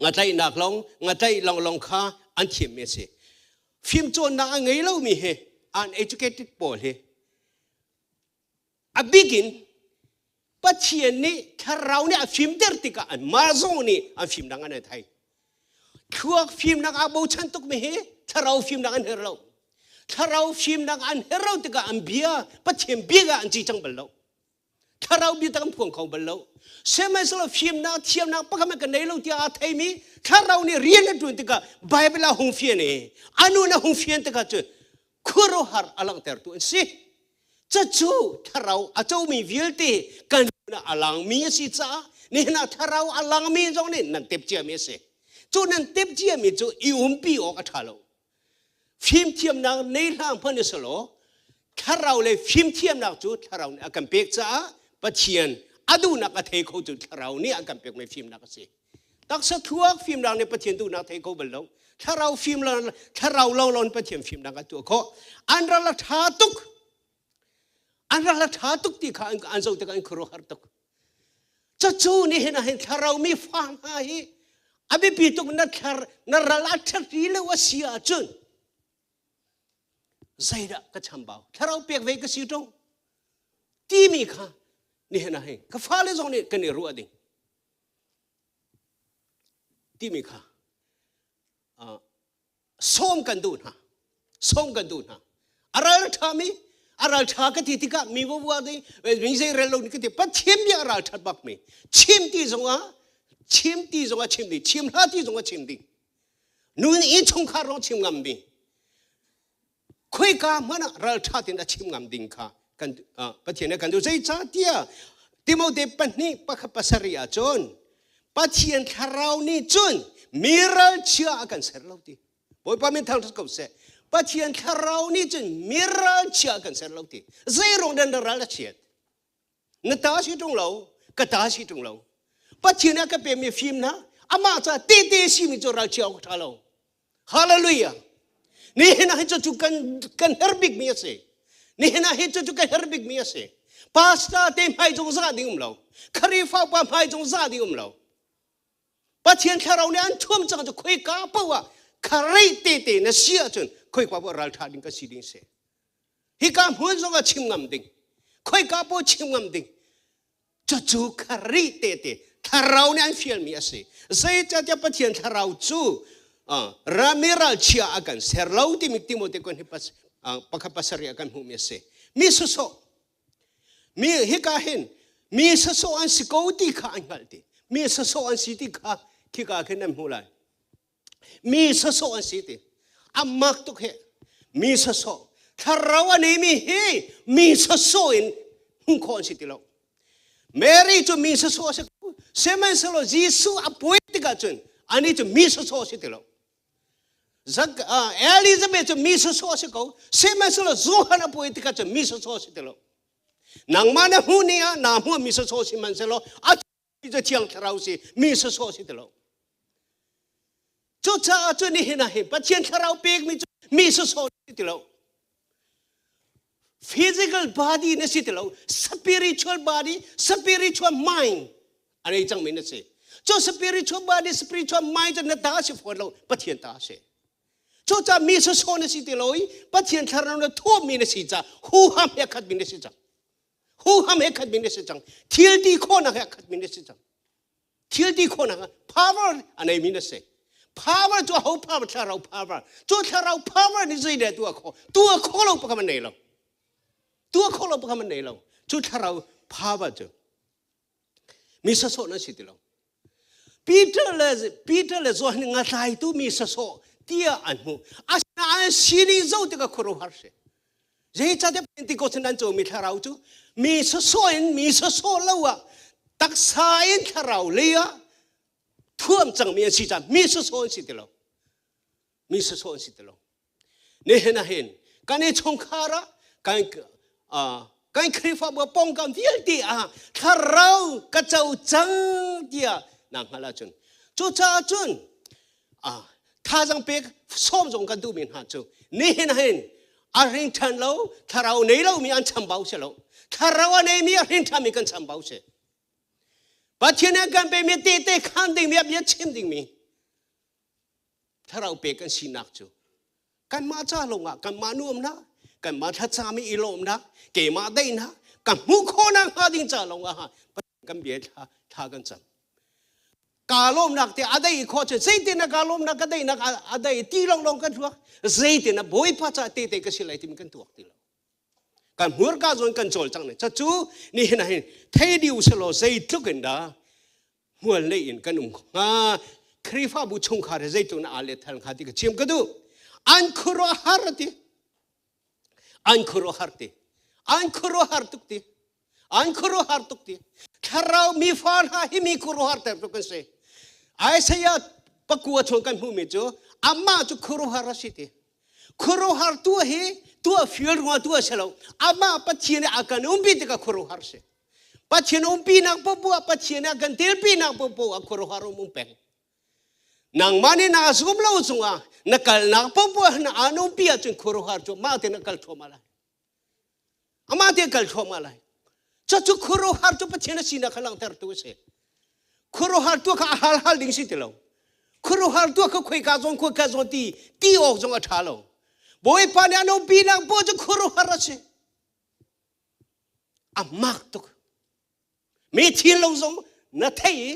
Ngatlaihnak lawng, ngatlaih lawnglawng kha an thiammi a si. Fimcawnnak a ngei lomi hi uneducated pawl hi a bik in Pathian nih thlarau nih a fimter tikah anmah zong nih an fimnak an thei. Thluak fimnak aa bochan tukmi hi thlarau fimnak an herh lo. Thlarau fimnak an herh lo tikah an bia Pathian bia ah an ci cang bal lo. Thlarau bia tak an phuang kho bal lo. Sihmanhsehlaw fimnak thiamnak pakhat kan nei lo tiah aa theimi thlarau nih rian a ṭuan tikah Bible ah hung fian i a nun a hung fian tikah cun khuaruahhar a langhtertu an si. Cucu thlarau a comi vialte kan nun ah a langmi a si caah nihin ah thlarau a langmi zong nih nan tep ciami a si. Cu nan tep ciami cu i umpi awk a ṭha lo. Fimthiamnak nei hlah hmanh u selaw thlarau le fimthiamnak cu thlarau nih a kan pek caah Pathian a duhnak a thei kho cu thlarau nih a kan pekmi fimnak a si. Taksa thluak fimnak nih Pathian duhnak thei kho bal lo. Thlarau fim thlarau lawnglawng Pathian fimnak a tuah khawh. An ral a ṭha tuk. An ral a ṭha tuk ti kha an zoh tikah an khuaruahhar tuk. Cucu nihin ah hin thlarau mi fa hna hi a biapi tuk na thlar na ral a ṭhat ri lo a si ahcun zeidah ka chambau thlarau pek ve ka si ṭung timi kha nihin ah hin ka fale zong nih kan i ruah ding timi kha sawm kan duh hna sawm kan duh hna. A ral ṭhami a ral ṭha ka ti tikah mi vua ding mi zei rel lo ka ti Pathian bia a ral ṭhat bak mi chim ti zongah chim ti zongah chim ding chim hlah ti zongah chim ding nun inn chungkhar rong chim ngam mi khoika hmanh ah ral ṭha tin a chim ngam ding kha. Kan Pathian nih kan duh. Zeicahtiah Timote pahnih pakhat pasarih ah cun Pathian thlarau nih cun mi ralchia a kan ser lo ti. Bawipa min thangṭhat ko seh. Pathian thlarau nih cun mi ralchia a kan ser lo ti. Zei ruang dan ral a chiat? Na ta si ṭung lo, ka ta si ṭung lo. Pathian a ka pemi fimnak, amah ca tete simi cu ralchia awk ṭha lo. Hallelujah. Nihin ah hin cu kan kan her bikmi a si. Nihin ah hin cu kan her bikmi a si. Pastor te hmai zong za ding um lo. Khrihfa pa hmai zong za ding um lo. Pathian thlarau nih an thuam cang cu khoika paoh ah kharei te te na si ahcun khoika paoh ralṭha ding ka si ding si. Hika hmun zong ah chim ngam ding. Khoika paoh chim ngam ding. Cucu Khrih tehte thlarau nih an fialmi a si. Zeicahtiah Pathian thlarau cu rami ralchia a kan ser lo timi Timote kon hi pakhat pasarih a kan hmuhmi a si. Mi sawsawh mi hika hin mi sawsawh an si ko ti kha an hngalh ti. Mi sawsawh an si ti kha khika khin an hmuh lai. Mi sawsawh an si ti. A mak tuk he. Mi sawsawh. Thlarau a neimi hi mi sawsawh in hmuh khawh an si ti lo. Mary cu mi sawsawh a si ko. Sihmanhsehlaw Jesuh a puai tikah cun ani cu mi sawsawh a si ti lo. Zak, uh, Elizabeth cu mi sawsawh a si ko. Sihmanhsehlaw Johan a puai tikah cun mi sawsawh a si ti lo. Nangmah na hmuh ni ah naa hmuh mi sawsawh sihmanhsehlaw a cu thiang thlarau si mi sawsawh si ti lo cucaah cu nihin ah hin Pathian thlarau pekmi cu mi sawsawh si ti lo physical body na si ti lo spiritual body spiritual mind a nei cangmi na si cu spiritual body spiritual mind cu na ta si fawn lo Pathian ta si cucaah mi sawsawh na si ti lo i Pathian thlarau na thuammi na si ca huham he khatmi na si cang Huham he khat min a si cang. Thil ti khawhnak he khat min a si cang. Thil ti khawhnak power a nei min a si. Power cu ho power thlarau power. Cu thlarau power nih zei dah tuah khawh? Tuah khawh lo pakhat man nei lo. Tuah khawh lo pakhat man nei lo. Cu thlarau power cu mi sasawh nan si ti lo. Peter le Peter le Johan nga tlaitu mi sasawh tiah an hmuh. Asinain sining zo tikah khuaruahhar si. Zeicahtiah Pentecost in an comi thlarau cu mi sawsawh in mi sawsawh lo ah taksa in thlarau lei ah thuam cangmi an si caah mi sawsawh an si ti lo. Mi sawsawh an si ti lo. Nihin ah hin kan i chungkhar ah kan kan Khrihfabu pawngkam vialte ah thlarau ka co cang tiah naa hngalh ahcun cucaah cun thazang pek sawm zong kan duhmi hna cu nihin ah hin a hring ṭhan lo thlarau nei lomi an chambau si lo thlarau a neimi a hring ṭhanmi kan chambau si Pathian nih kan pekmi tehte khan dingmi a bia chim dingmi thlarau pek kan sinak cu kanmah ca lawngah kanmah nuamnak kanmah thlacam i lawmnak keimah daihnak ka hmuh khawhnak hnga ding ca lawngah kan bia thla thla kan cam Kaa lawmnak te a dei khawh cu zeitin na kaa lawmnak ka deinak a dei ti lawnglawng kan tuak zeitin na bawipa ca te te ka si lai timi kan tuak ti lo kan hmurka zawn kan cawl cang ne cu nihin ah hin thei diu selaw zeitluk in dah hmual nei in kan um hnga Khrihfabu chungkhar he zeitluk na aa let thal hnga ti ka chim ka duh an khuaruahhar ti an khuaruahhar ti an khuaruahhar tuk ti An khuaruahhar tuk ti. Thlarau mi fa hna hi mi khuaruahhar ter tuk kan si. Isaiah pakua chung kan hmuhmi cu amah cu khuaruahhar a si ti. Khuaruahhar tu hi tuah fial ruang tu a si lo. Amah Pathian nih a kan umpi tikah khuaruahhar si. Pathian umpinak popoh ah Pathian a kan telpinak popoh ah khuaruahhar um um peng. Nangmah nih naa zum lo cungah na kalnak popoh ah na aan umpi ahcun khuaruahhar cu mah te na kal thluahmah lai. Amah te kal thluahmah lai. Cucu khuaruahhar cu Pathian a sinak kha langhtertu a si. Khuaruahhar tu kha a hal hal ding si ti lo. Khuaruahhar tu kha khoika zawn khoika zawn ti ti awk zong a ṭha lo. Bawipa nih an umpinak paoh cu khuaruahhar a si. A mak tuk. Mi thinlung zong na thei i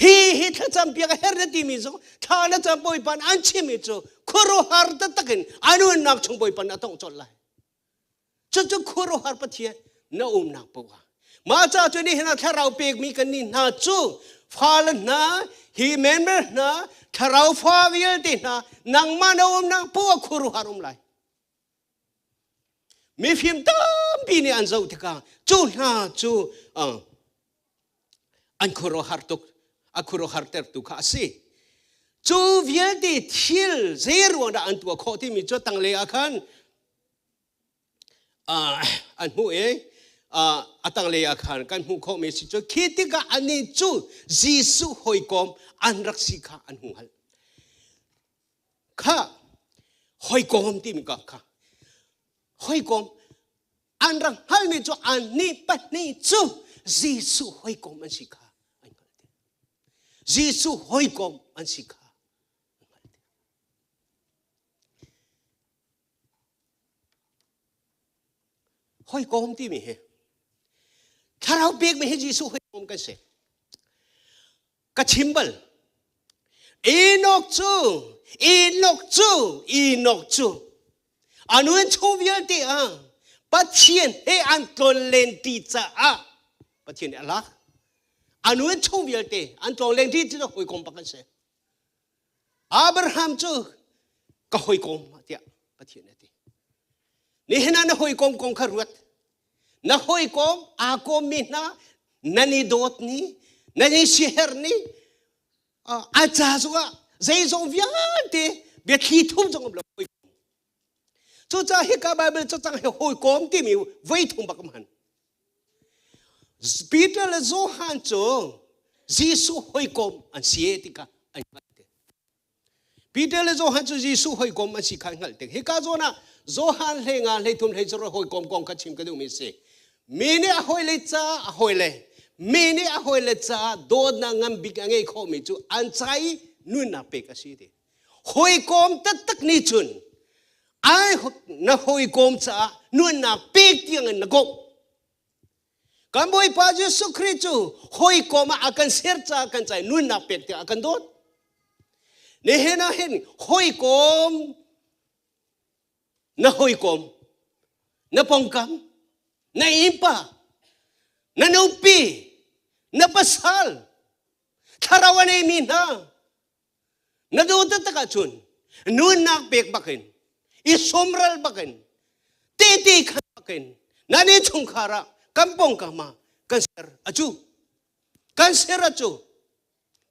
hi hi thlacam piak a her na timi zong thla na cam Bawipa nih an chimmi cu khuaruahhar taktak in a nunnak chung Bawipa nih a tongh colh lai. Cucu khuaruahhar Pathian na umnak paoh ah. Mah ca cu nihin ah thlarau pekmi kan nih hna cu fale hna hi member hna thlarau fa vialte hna nangmah na umnak paoh ah khuaruahhar um lai. Mifim tam tampi nih an zoh tikah cu hna cu an khuaruahhar tuk a khuaruahhar tertu kha a si. Cu vialte thil zei ruang dah an tuah khawh timi cu tanglei ah khan an hmuh i a tanglei ah khan kan hmuh khawhmi si cu khi tikah anih cu Jesuh hawikom an rak si kha an hung hngalh. Kha hawikom timi ka kha hawikom an rak hngalhmi cu annih pahnih cu Jesuh hawikom an si kha an hngalh. Jesuh hawikom an si kha an hngalh. Hawikom timi hi thlarau pekmi hi Jesuh hawikom kan si. Ka chim bal. Enoch cu Enoch cu Enoch cu a nun chung vialte ah Pathian he an tlonlen ti caah Pathian nih a lak. A nun chung vialte an tlonlen ti cu hawikom bak an si. Abraham cu ka hawikom tiah Pathian a ti. Nihin ah na hawikom kong kha ruat. Na hawikom aa kawmmi hna nan i dawt ni, nan i siherh ni, a ca zongah zeizong vialte biathli thum zong um lo hawikom. Cucaah hika Bible cacang hi hawikom timi voi thum bak hman. Peter le Johan cu Jesuh hawikom an si ti kha an hngalh. Peter le Johan cu Jesuh hawikom an si kha an hngalh tik. Hika zawn ah Johan hlei nga hlei thum hlei zaruk hawikom kong kha chim ka duhmi a si. Mi nih a hawile caah a hawile mi nih a hawile caah dawtnak ngan bik a ngei khawhmi cu an ca i nunnak pek a si ti. Hawikom taktak nih cun ai na hawikom caah nunnak pek tiang in na komh. Kan Bawipa Jesuh Khrih cu hawikom ah a kan ser caah kan ca i nunnak pek tiang a kan dawt. Nihin ah hin hawikom na hawikom na pongkam na innpa na nupi na pasal thlarau a neimi hna Na duh taktak ahcun nunnak pek bakin i sumral bakin tehte khan bakin nan innchungkhar ah kan pawngkam ah kan ser a cu kan ser a cu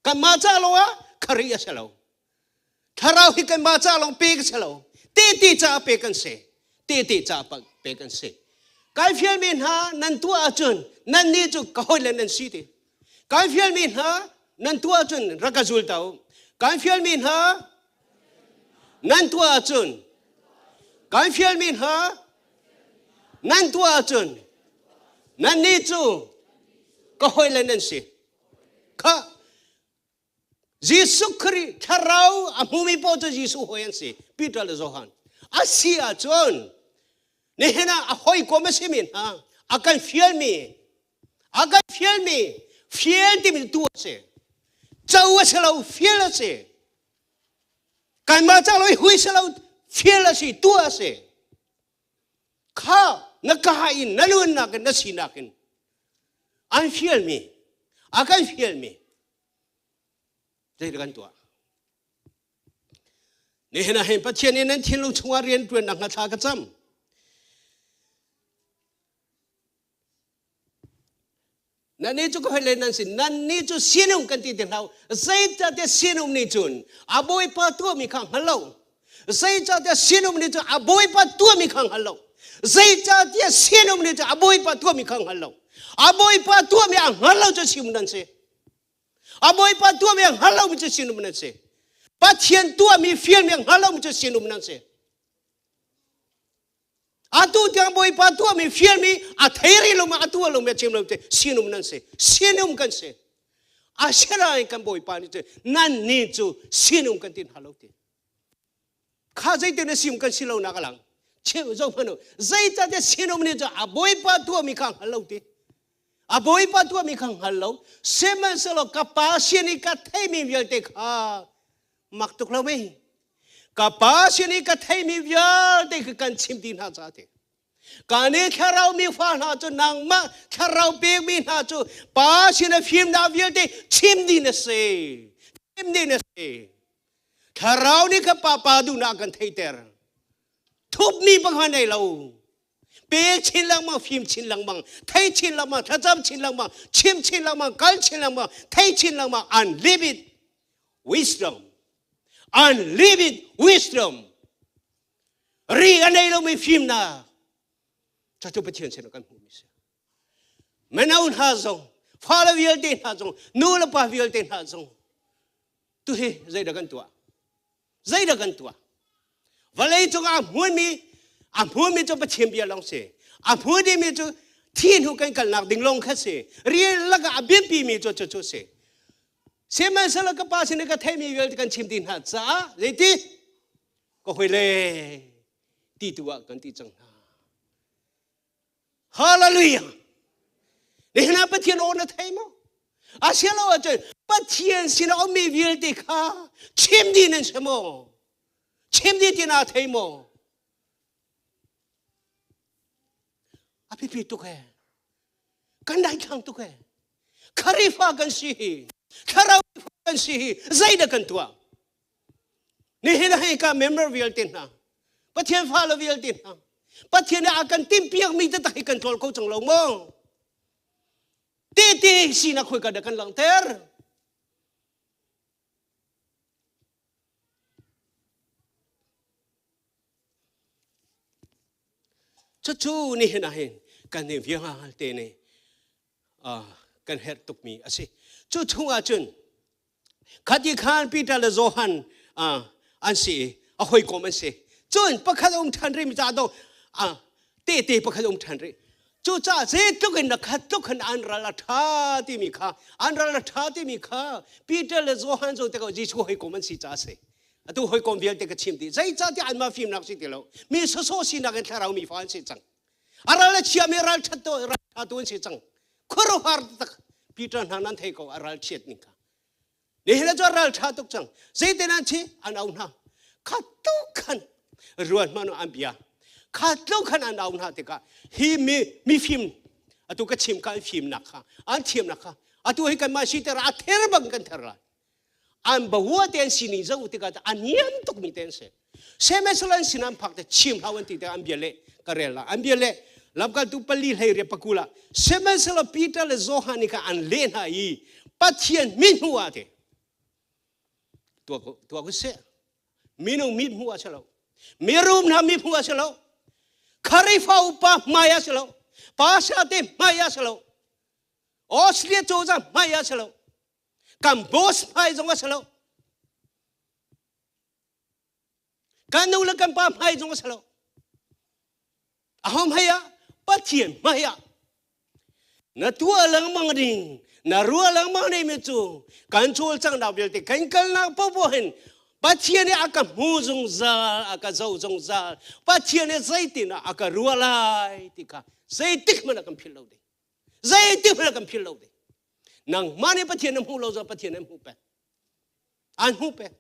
kanmah ca lo ah khari a si lo thlarau hi kanmah ca lawng pek a si lo tehte caah pek kan si tehte caah pek kan si kai fialmi hna nan tuah ahcun nan nih cu ka hawile nan si ti Kan fialmi hna nan tuah ahcun rak ka zul ta u. Kan fialmi hna nan tuah ahcun kan fialmi hna nan tuah ahcun nannih cu ka hawile nan si. Kha Jesuh Khrih thlarau a hmumi paoh cu Jesuh hawi an si. Peter le Johan. A si ahcun nihin ah a hawikom a simi hna a kan fialmi a kan fialmi fial timi tu a si. Co a si lo fial a si. Kanmah ca lo i hui si lo fial a si tu a si. Kha na ka in na luannak in na sinak in an fialmi a kan fialmi zei kan tuah nihin ah hin Pathian in nan thinlung chungah rian ṭuannak hnga thla ka cam Nannih cu ka hoi le nan si nannih cu sinum kan ti ti hlah zeicahtiah sinum nih cun a bawipa tuahmi kha hngal lo zeicahtiah sinum nih cun a bawipa tuahmi kha hngal lo zeicahtiah sinum nih cun a bawipa tuahmi kha hngal lo a bawipa tuahmi a hngal lo cu sinum nan si A Bawipa tuahmi a hngal lomi cu sinum nan si. Pathian tuahmi fialmi a hngal lomi cu sinum nan si. Atu tiang Bawipa tuahmi fialmi a thei rih lomi a tuah lomi a chim lomi sinum nan si. Sinum kan si. Asinain kan Bawipa nih cun nan nih cu sinum kan ti hna lo ti. Kha zeitin a sim kan si lo nak a lang. Cheu zo hmanh u. Zeicahtiah sinum nih cun a Bawipa tuahmi kha hngal lo ti. A bawipa tuahmi kha hngal lo sihmanhsehlaw ka pa sin i ka theimi vialte kha mak tuk lo mei ka pa sin i ka theimi vialte kha kan chim ti hna ca ti ka nih thlarau mi fa hna cu nangmah thlarau pekmi hna cu pa sin a fimnak vialte chim ding na si chim ding na si thlarau nih ka pa pa duhnak kan theiter thupmi pakhat nei lo. Pe chin lengmang, fim chin lengmang, thei chin lengmang, thlacam chin lengmang, chim chin lengmang, kal chin lengmang, thei chin lengmang, unlimited wisdom. Unlimited wisdom. Ri a nei lomi fimnak. Cucu Pathian sin ah kan hmuhmi si. Mino hna zong, fale vialte hna zong, nu le pa vialte hna zong, tu hi zeidah kan tuah? Zeidah kan tuah? Vawlei cung ah hmunmi a hmunmi cu Pathian bia lawng si. A hmun dingmi cu thi hnu kan kalnak ding lawng kha si. Rian lakah a biapimi cu cucu si. Sihmanhsehlaw ka pa sin i ka theihmi vialte kan chim ti hna caah zeiti ka hawile ti tu ah kan ti cang hna. Hallelujah! Nihin ah Pathian aw na thei maw? Asilo ahcun Pathian sin a ummi vialte kha chim dih nan si maw? Chim dih ti naa thei maw? A biapi tuk he. Kan daithlang tuk he. Kharifa kan si hi. Thlarau kan si hi. Zeidah kan tuah? Nihin ah hika member vialte hna, Pathian fale vialte hna, Pathian nih a kan timhpiakmi taktak hi kan ṭawl kho cang lo maw? Tehte sinak khoika dah kan langhter? Cucu nihin ah hin kan nih vialte nih kan herh tukmi a si. Cu chungah cun Khati khan Peter le Johan an si i a hawikom an si. Cun pakhat a um ṭhan rih mi caah do tehte pakhat a um ṭhan rih. Cucaah zeitluk in na khat tluk khan an ral a ṭha timi kha an ral a ṭha timi kha Peter le Johan cu tikah Jesuh hawikom an si caah a si. Atu hawikom vialte ka chim dih. Zeicahtiah anmah fimnak si ti lo. Mi sawsawh sinak in thlarau mi fa an si cang. A ral a chiami ral ṭhat tu ral ṭha tu an si cang. Khuaruahhar tak Peter hna nan thei ko a ral chiat ning kha. Nihin cu ral ṭha tuk cang. Zeitin an thi an au hna. Kha tu khan ruat hmanh an bia. Kha tluk khan an au hna tikah hi mi mifim atu ka chim ka an fimnak kha an thiamnak kha atu hi kanmah siter a ther bang kan ther lai. An bahua te an sining zoh tikah a niam tukmi te an si. Sehmanhsehlaw an sin an phak te chim hlah an ti tikah an bia leh ka rel la. An bia leh lamkaltu pali hlei riat pakul ah sihmanhsehlaw Peter le Johan nih khan an leh hna i Pathian min hmuh ah te tuah ku seh minung mit hmuh ah si lo mirum hna mi hmuh ah si lo Kharifa upa hmai ah si lo pastor te hmai ah si lo Australia cozah hmai ah si lo kan boss hmai zong ah si lo Kan nu le kan pa hmai zong a si lo. Aho hmai ah? Pathian hmai ah. Na tuah lengmang ding, na ruah lengmang ding mi cu kan cawlcanghnak vialte kan kalnak popoh hin Pathian nih a ka hmu zungzal, a ka zoh zungzal. Pathian nih zeitin ah a ka ruah lai ti kha zeitik hmanh ah kan philh lo ding. Zeitik hmanh ah kan philh lo ding. Nangmah nih Pathian na hmuh lo zong Pathian an hmuh peng. An hmuh pek.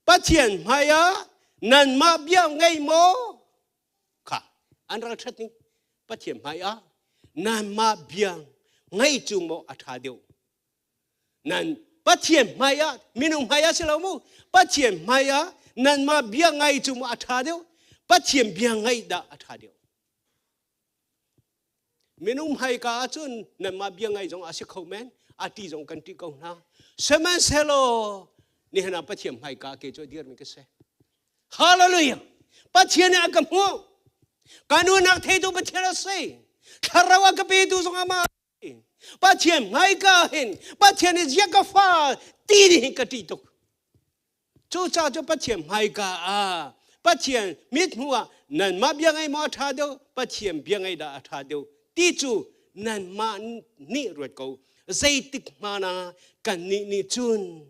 Pathian hmai ah nanmah bia ngei maw? Kha an ral ṭhat ning. Pathian hmai ah nanmah bia ngei cu maw a ṭha deuh? Nan Pathian hmai ah minung hmai ah si lo mu. Pathian hmai ah nanmah bia ngai cu maw a ṭha deuh? Pathian bia ngaih dah a ṭha deuh? Minung hmaika ahcun nanmah bia ngaih zong a si kho men, a ṭih zong kan ṭih ko hna. Sihmanhsehlaw nihin ah Pathian hmaika ke cu a dirmi ka si. Hallelujah! Pathian nih a ka hmuh. Ka nunak theitu Pathian a si. Thlarau a ka petu zong amah a si. Pathian hmaika hin Pathian nih ziah ka fa ti nih hin ka ṭih tuk. Cucaah cu Pathian hmaika ah Pathian mithmuh ah nanmah bia ngei maw a ṭha deuh Pathian bia ngei dah a ṭha deuh ti cu nanmah nih ruat ko zeitik hmana kannih nih cun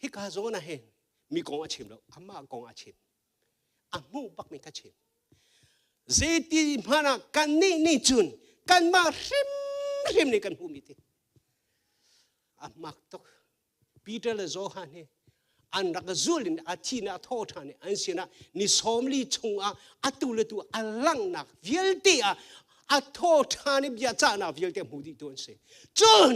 hika zawn ah hin mi kong a chim lo amah kong a chim a hmuh bakmi ka chim zeiti hmana kannih nih cun kanmah hrimhrim nih kan hmuhmi ti a mak tuk Peter le Johan hi an rak zul in a thi na tho ṭhan i an sinah ni 40 chungah atu le tu a langhnak vialte ah a tho ṭhan i bia cahnak vialte hmu dih tu an si. Cun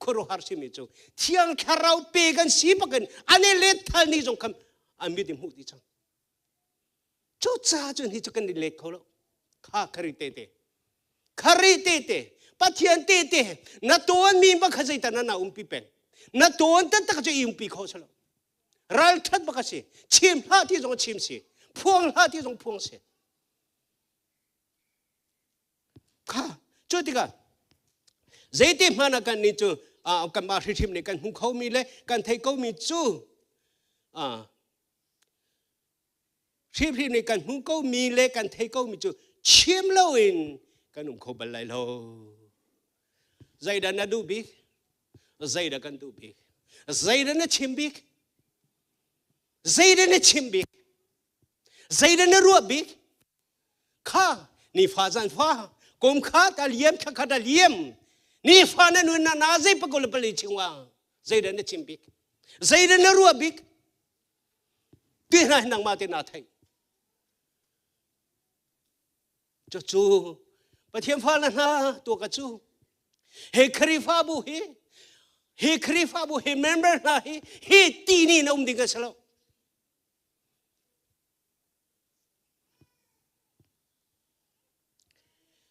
khuaruahhar simi cu Thiang Thlarau pe kan si bakin an i let thal ni zong khan an mit in hmuh dih cang. Cucaah cun hi cu kan i let kho lo. Kha khari te te. Khari te te. Pathian te te. Na tuan mi ba kha zeitan na umpi peng. Na tuan tak tak chu i umpi kho salo. Ral that baka si. Chim hlah ti zong chim si. Phuang hlah ti zong phuang si. Kha cu tikah zeiti hmanh ah kan nih cu kanmah hrihrim nih kan hmu khomi le kan thei komi cu hrihrim nih kan hmu komi le kan thei komi cu chim loin kan um kho bal lai lo. Zeidah na duh bik? Zeidah kan duh bik? Zeidah na chim bik? Zeidah na chim bik? Zeidah na ruah bik? Kha nifa zan fa kum khat a liam thla khat a liam nifa na nun na na zei pakul pali chingwa zeidah na chim bik zeidah na ruah bik ti hna hi nangmah te na thei cu cu Pathian fa na hna tu ka cu he Khrihfabu hi hi Khrihfabu hi member hna hi hi ti ni na um ding ka si lo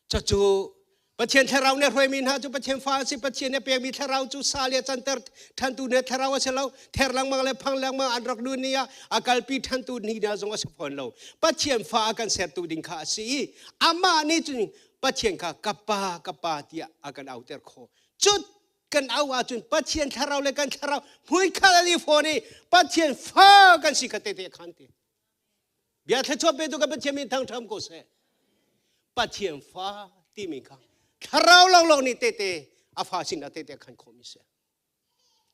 Cucu Pathian thlarau nih a hruaimi hna cu Pathian fa a si. Pathian nih a pekmi thlarau cu sa le canter ṭhantu nih thlarau a si lo. Ther lengmang le phang lengmang an rak nun ni ah a kalpi ṭhantu ni hna zong a si fawn lo. Pathian fa a kan sertu ding kha a si i amah nih cun Pathian kha ka pa ka pa tiah a kan auter khawh. Cu kan au ahcun Pathian thlarau le kan thlarau hmuikhat an i fawn i Pathian fa kan si kha tehte khan ti. Bia thluachuah petu kan Pathian min thangṭham ko seh. Pathian fa timi kha thlarau lawnglawng nih tehte a fa sinah tehte khan khawhmi si.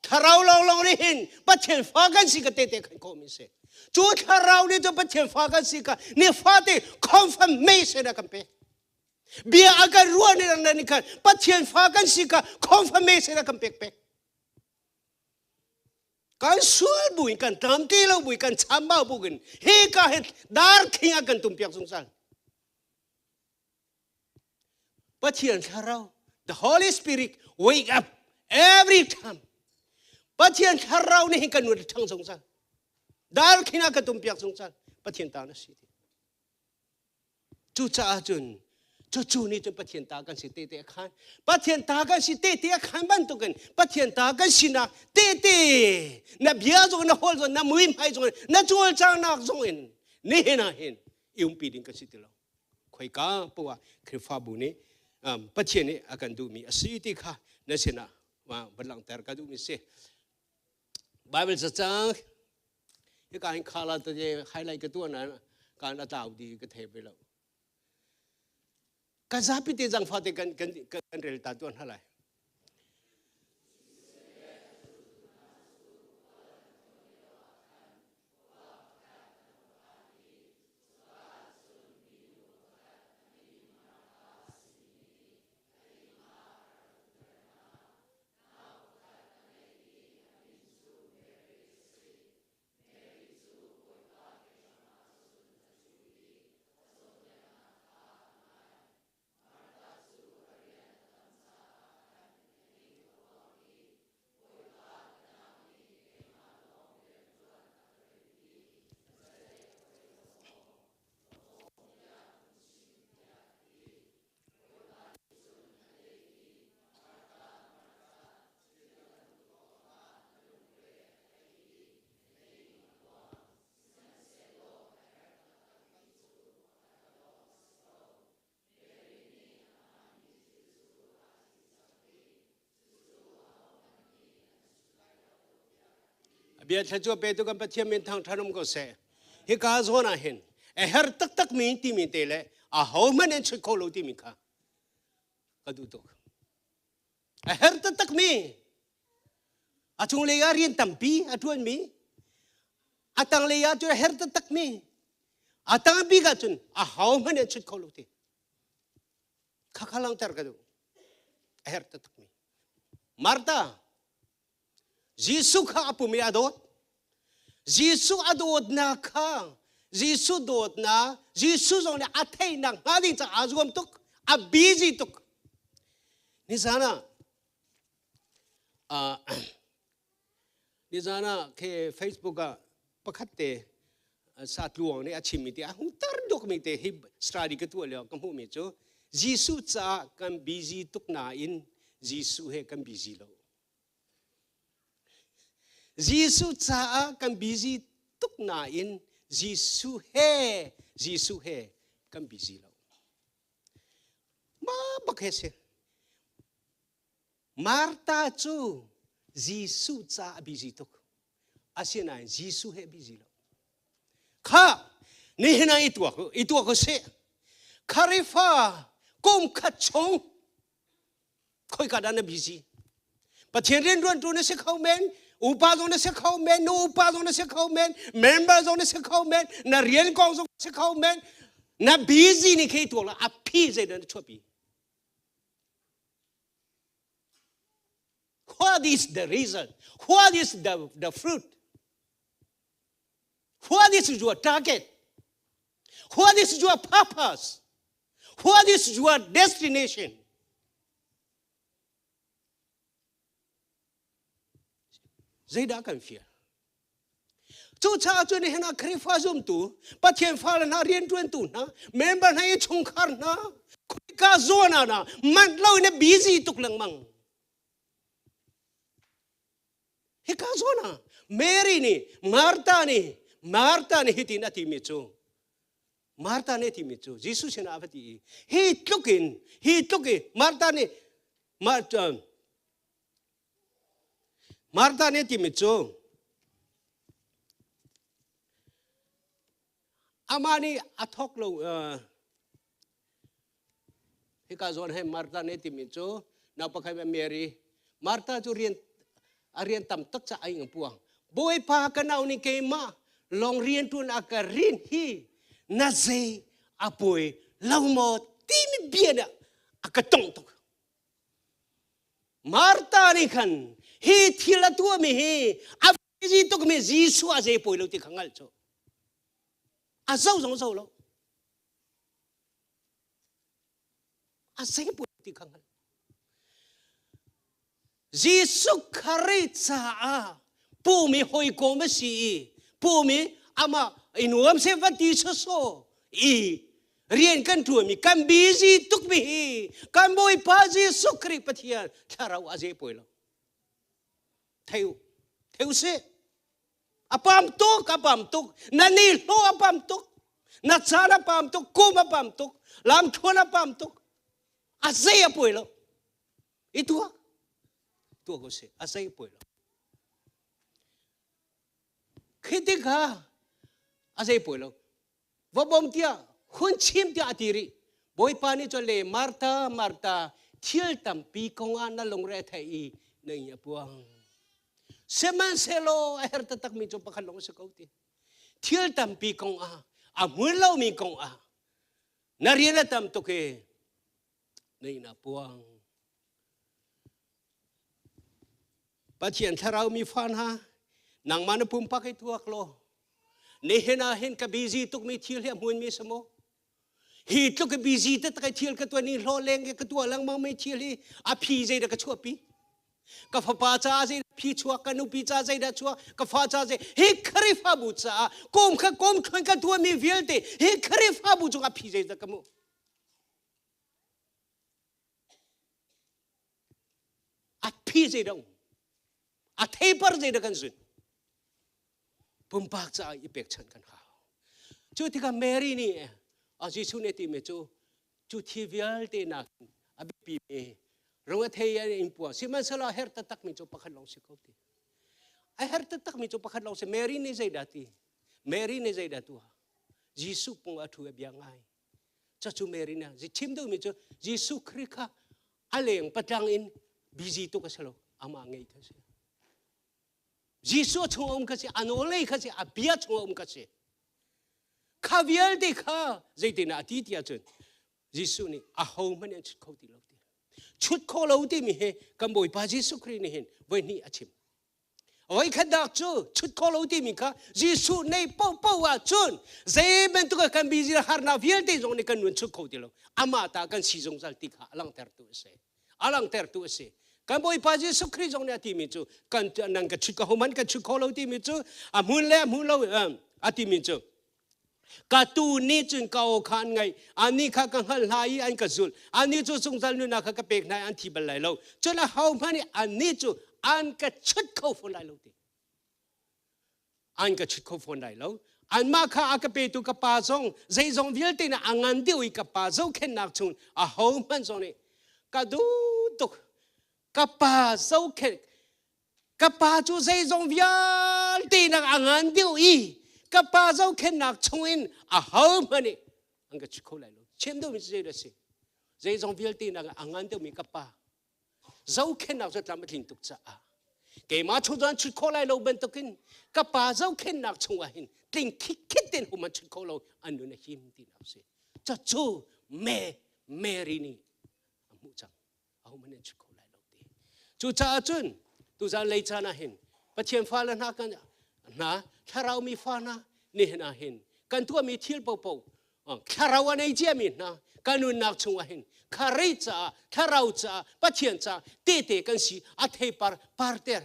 Thlarau lawnglawng nih hin Pathian fa kan si ka tehte khan khawhmi si. Cu thlarau nih cu Pathian fa kan si ka ni fate confirmation a kan pek. Bia a kan ruah ni rang ni khan Pathian fa kan si ka confirmation a kan pek pek. Kan sual buin kan tlam ti lo buin kan chambau buin hi ka he dar khing a kan tum piak zungzal. Pathian thlarau the Holy Spirit wake up every time. Pathian thlarau nih hin kan nun thang zungzal. Dar khin a kan tum piak zungzal. Pathian ta na si ti. Cucaah cun cucu nih cun Pathian ta kan si tehte a khan. Pathian ta kan si tehte a khan bantukin Pathian ta kan sinak tehte na bia zong na hawl zong na muihmai zong na cawlcangnak zong in nihin ah hin i umpi ding kan si ti lo. Khoika poah Khrihfabu nih Pathian nih a kan duhmi a si ti kha na sinah van langhter ka duhmi si. Bible cacang hika hin khala te highlight ka tuah na kan a tlau di ka thei ve lo kan zapi te zang fate kan kan kan rel ta tuan halai Bia thla petu kan Pathian min thang than um ko seh. Hika zawn ah hin a her taktak mi timi te le a ho hmanh in chut kho lo timi kha ka duh tuk. A her taktak mi a chunglei ah rian tampi a ṭuan mi a tanglei ah cun a her taktak mi a tang bik ah cun a ho hmanh in chut kho lo ti kha kha langhter ka duh a her taktak mi Martha Jesuh kha a pum i a dawt. Jesuh a dawtnak kha Jesuh dawtnak Jesuh zong nih a theihnak hnga ding caah aa zuam tuk a busy tuk nizan ah uh, nizan ah ke Facebook ah pakhat te Sa Tluang nih a chimmi te a hung tar dukmi te hi study ka tuah lio ka hmuhmi cu Jesuh caah kan busy tuk nain Jesuh he kan busy lo. Jesuh caah kan busy tuk nain Jesuh he Jesuh he kan busy lo. Mah bak he si. Martha cu Jesuh caah a busy tuk. Asinain Jesuh he busy lo. Kha nihin ah i tuak i tuak u sih. Kharifa kum khat chung khoika dah na busy? Pathian rianṭuantu na si kho men, upa zong na si kho men, nu upa zong na si kho men, member zong na si kho men, na rian kong zong na si kho men. Na busy ni khi tuak la a phi zeidah na chuahpi? What is the reason? What is the fruit? What is your target? What is your purpose? What is your destination? Zeidah kan fial? Cucaah cun nihin ah Khrihfa zumtu, Pathian fale hna rianṭuantu hna, member hna i chungkhar hna, khoika zawn ah dah manh lo in busy tuk lengmang. Hika zawn ah Mary nih Martha nih Martha nih hitin a timi cu Martha nih a timi cu Jesuh sinah a va ti i hi tluk in hi tluk i Martha nih Martha nih a timi cu amah nih a thawk lo hika zawn he Martha nih a timi cu nau pakhat Mary Martha cu rian a rian tam tak ca ai puang Bawipa ka nau nih keimah lawng rian ṭuan a ka rin hi na zei a puai lo maw timi bia nih a ka tongh tuk Martha nih khan hi thil a tuahmi hi a busy tukmi Jesuh a zei pawi lo ti kha hngalh cu. A zo zong zo lo. A zei pawi ti kha hngalh. Jesuh Khrist caah pumi hawikom a si i pumi amah i nuam seh va ti sawsawh i rian kan ṭuanmi kan busy tukmi hi kan Bawipa Jesuh Khrih Pathian thlarau a ze pawi lo. Thei u, thei u sih. A pam tuk, a pam tuk. Na ni hlawh a pam tuk. Na caan a pam tuk, kum a pam tuk, lamthluan a pam tuk. A zei a pawi lo. I tuak. Tuak u sih. A zei a pawi lo. Khi tikah a zei pawi lo. Va bawm tiah hun chim tiah a ti rih. Bawipa nih cun le Martha, Martha, thil tampi kong ah na lungre a thei i na ing a puang. Sihmanhsehlaw a her taktakmi cu pakhat lawng a si ko ti. Thil tampi kong ah, a hmun lomi kong ah, na rian a tam tuk i na ing a puang. Pathian thlarau mi fa hna, nangmah na pumpak i tuak law, nihin ah hin ka busy tukmi thil hi a hmunmi si maw? Hi tluk i busy taktak i thil ka tuan i hlawh leng ka tuah lengmang mi thil hi a phi zeidah ka chuahpi? Ka fapa caah zeidah phi chuak, ka nupi caah zeidah chuak, ka fa caah zei hi Khrihfabu caah kum kha kum thluan ka tuahmi vialte hi Khrihfabu cungah phi zeidah ka hmuh? A phi zeidah um? A theipar zeidah kan zun? Pumpak caah i pekchanh kan hau. Cu tikah Mary nih a Jesuh nih a timi cu cu thi vialte nak a biapi mi rung a thei a in puang sihmanhsehlaw a herh taktak mi cu pakhat lawng si ko ti. A herh taktak mi cu pakhat lawng si. Mary nih zeidah ti? Mary nih zeidah tuah? Jesuh pung a thu a bia ngai. Cucu Mary nih chim duhmi cu Jesuh Khrih kha a leng patlang in busy tuk a si lo amah ngei kha si. Jesuh chung a um kha si, a nawl ngei kha si, a bia chung a um kha si. Kha vialte kha zeitinah a ti ti ahcun Jesuh nih ahohmanh an chut kho ti lo ti. Chut kho lo timi hi kan Bawipa Jesuh Khrih nih hin voihnih a chim. Voikhat dak cu chut kho lo timi kha Jesuh nei paohpaoh ahcun zei bantuk kan busy harnak vialte zong nih kan nun chut kho ti lo. Amah ta kan si zungzal ti kha a langhtertu a si. A langhtertu a si. Kan Bawipa Jesuh Khrih zong nih a timi cu kan nan ka chut ka homan kan chut kho lo timi cu a hmun le a hmun lo a timi cu. Ka tu nih cun ka aw kha an ngaih. Annih kha ka hngalh hna i an ka zulh. Annih cu zungzal nunnak kha ka pek hna i an thi bal lai lo. Cun ahohmanh nih annih cu an ka chut kho fawn lai lo ti. An ka chut kho fawn lai lo. Anmah kha a ka petu ka pa zong zeizong vialte na a ngan deuh i ka pa zohkhenhnak chung ahohmanh zong nih ka duh tuk. Ka pa zohkhenh Ka pa cu zeizong vialte nak a ngan deuh i ka pa zohkhenhnak chungin ahohmanh nih an ka chim kho lai lo. Chim deuhmi cu zei dah a si? Zeizong vialte nak a ngan deuhmi ka pa zohkhenhnak cu tlam a tlin tuk caah keimah chung cu an chut khawh lai lo bantukin ka pa zohkhenhnak chungah hin tling khitkhet tein hum an chut kho lo an nun a him tinak a si. Cucu Mary nih a hmuh cang. Ahohmanh an chim kho lai lo ti. Cucaah cun tuzan lei caan ah hin Pathian fale hna kan hna thlarau mi fa hna nihin ah hin kan tuahmi thil paohpaoh thlarau a nei ciami hna kan nunnak chungah hin kharei caah thlarau caah Pathian caah tehte kan si a theipar parter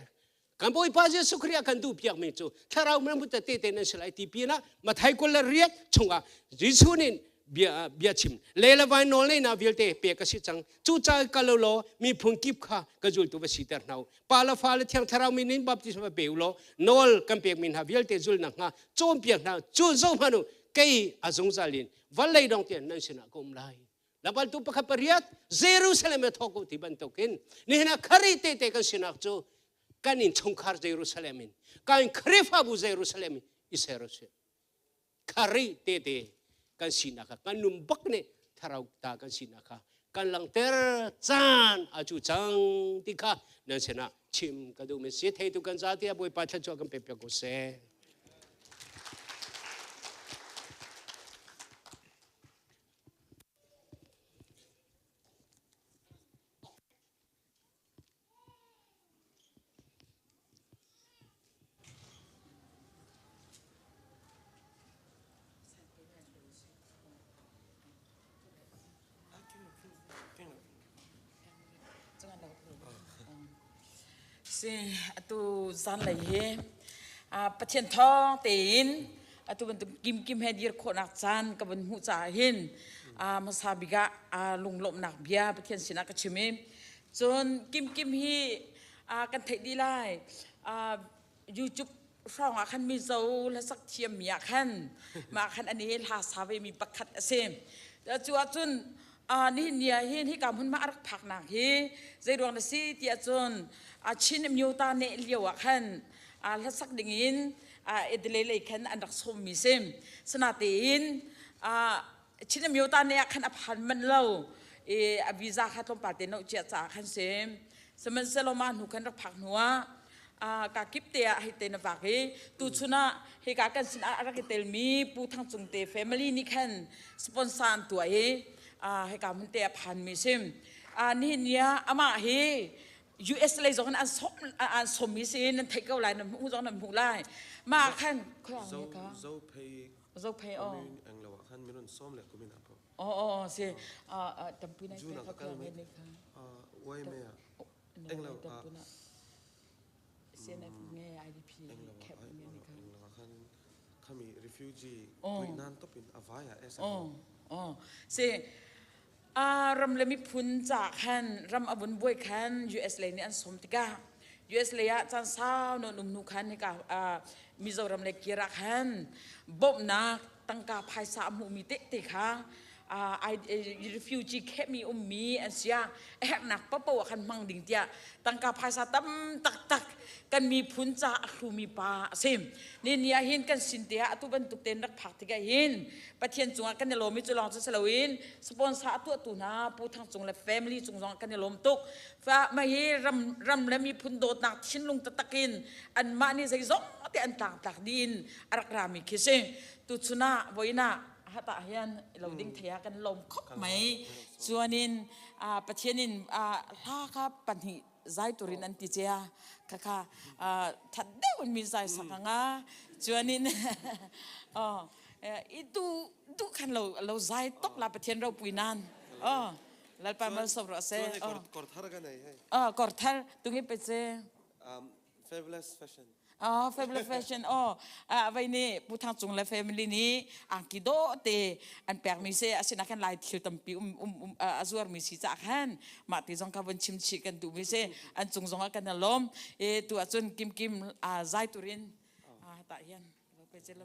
kan Bawipa Jesuh Khrih a kan duh piakmi cu thlarau nan hmu te nan si lai ti pinah Mathai 28 chungah Jesuh nih bia bia chim le le vai nawl nei na vialte pek a si cang cu ca kal law miphun kip kha ka zultu va siter hna u pa le fa le thiang thlarau min in baptisma va pe u law nawl kan pek mi hna vialte zul nak hnga cawnpiak hna cu zo hmanh u kei a zungzal in vawlei dong tiang nan sinah ka um lai Lamkaltu pakhat pariat Jerusalem ah thawk u ti bantukin nihin ah Khrih tehte kan sinak cu kan innchungkhar Jerusalem in kan Khrihfabu Jerusalem in i ser u sih. Khrih tehte kan sinak kha kan nun bak nih thlarau ta kan sinak kha kan langhter caan a cu cang ti kha nan sinah chim ka duh mi si theitu kan za tiah Bawipa thluachuah kan pe piak ko seh. Si atu zanlei hi Pathian thawng tein atu bantuk kimkim he dir khawhnak caan ka vun hmuh caah hin hmasa bik ah lunglawmhnak bia Pathian sinah ka chim i cun kimkim hi kan theih dih lai YouTube hrawng ah khan Mizo hlasak thiam mi ah khan mah khan ani hi hla sa ve mi pakhat a si cu ahcun nihin ni ah hin hika hmun ma a rak phaknak hi zei ruang na si ti ahcun Chin Myota ne lio ah khan hlasak ding in Adelaide lei khan an rak sawmmi si. Sinatein Chin Amyota ne ah khan a phan manh lo i a visa kha tlawmpal te no cia caah khan si. Sihmanhsehlaw mah hnu khan rak phak hnu ah ka kip te ah hei te na vak i tuchun ah hika kan sin ah a rak i telmi Pu Thang Cung te family nih khan sponsor an tuah i hika hmun te a phanmi si. Nihin ni ah amah hi US lei zong in an som an som mi si nan theih ko lai nan hmuh zong nan hmuh lai ma khan zo zo phei zo phei o eng lo khan minun som le kumin apo o o si a tampi nai pe kha ngai ne kha wai me eng lo a CNF nge IDP cap nge ne kha eng lo khan khami refugee pui nan topin avaya esa o o si Ram le miphun ca khan ram a vun buai khan US lei nih an sawm tikah US lei ah caan sau nawn um hnu khan hika Mizoram le kir ah khan bawmhnak tangka phaisa a hmuhmi tehte kha refugee camp i ummi an si ah a herhnak paohpaoh ah khan hmang ding tiah tangka phaisa tam taktak kan miphun ca a hlumi pa a si. Ni ni ah hin kan sin te ah atu bantuk tein rak phak tikah hin Pathian cungah kan i lawm i cu lawng cu si loin sponsor a tuahtu hna Pu Thang Cung le family cung zong kan i lawm tuk. Fa mah hi ram ram le miphun dawtnak thinlung taktak in anmah nih zeizong te an tlangtlak dih in a rak rami khi si. Tuchun ah voin ah hata hian lo ding thei ah kan lawm khop mai. Chuanin Pathian in hla kha pahnih zai turin an ti cia khakha that deuh in mi zai sak anga chuanin oh i du du khan lo lo zai tok la pathian ro pui nan oh lalpa mal so ro se oh kor thar ka nei oh kor thar tungi pe che fabulous fashion. Oh, family fashion oh vai ni Pu Thang Cung le family ni angki do te an pek mi se asina khan lai thil tampi um um um a zuar mi si cha khan ma ti zong ka von chim chi kan du mi se an cung zong kan lom e tu acun kim kim a zai turin a ta hian pe che lo.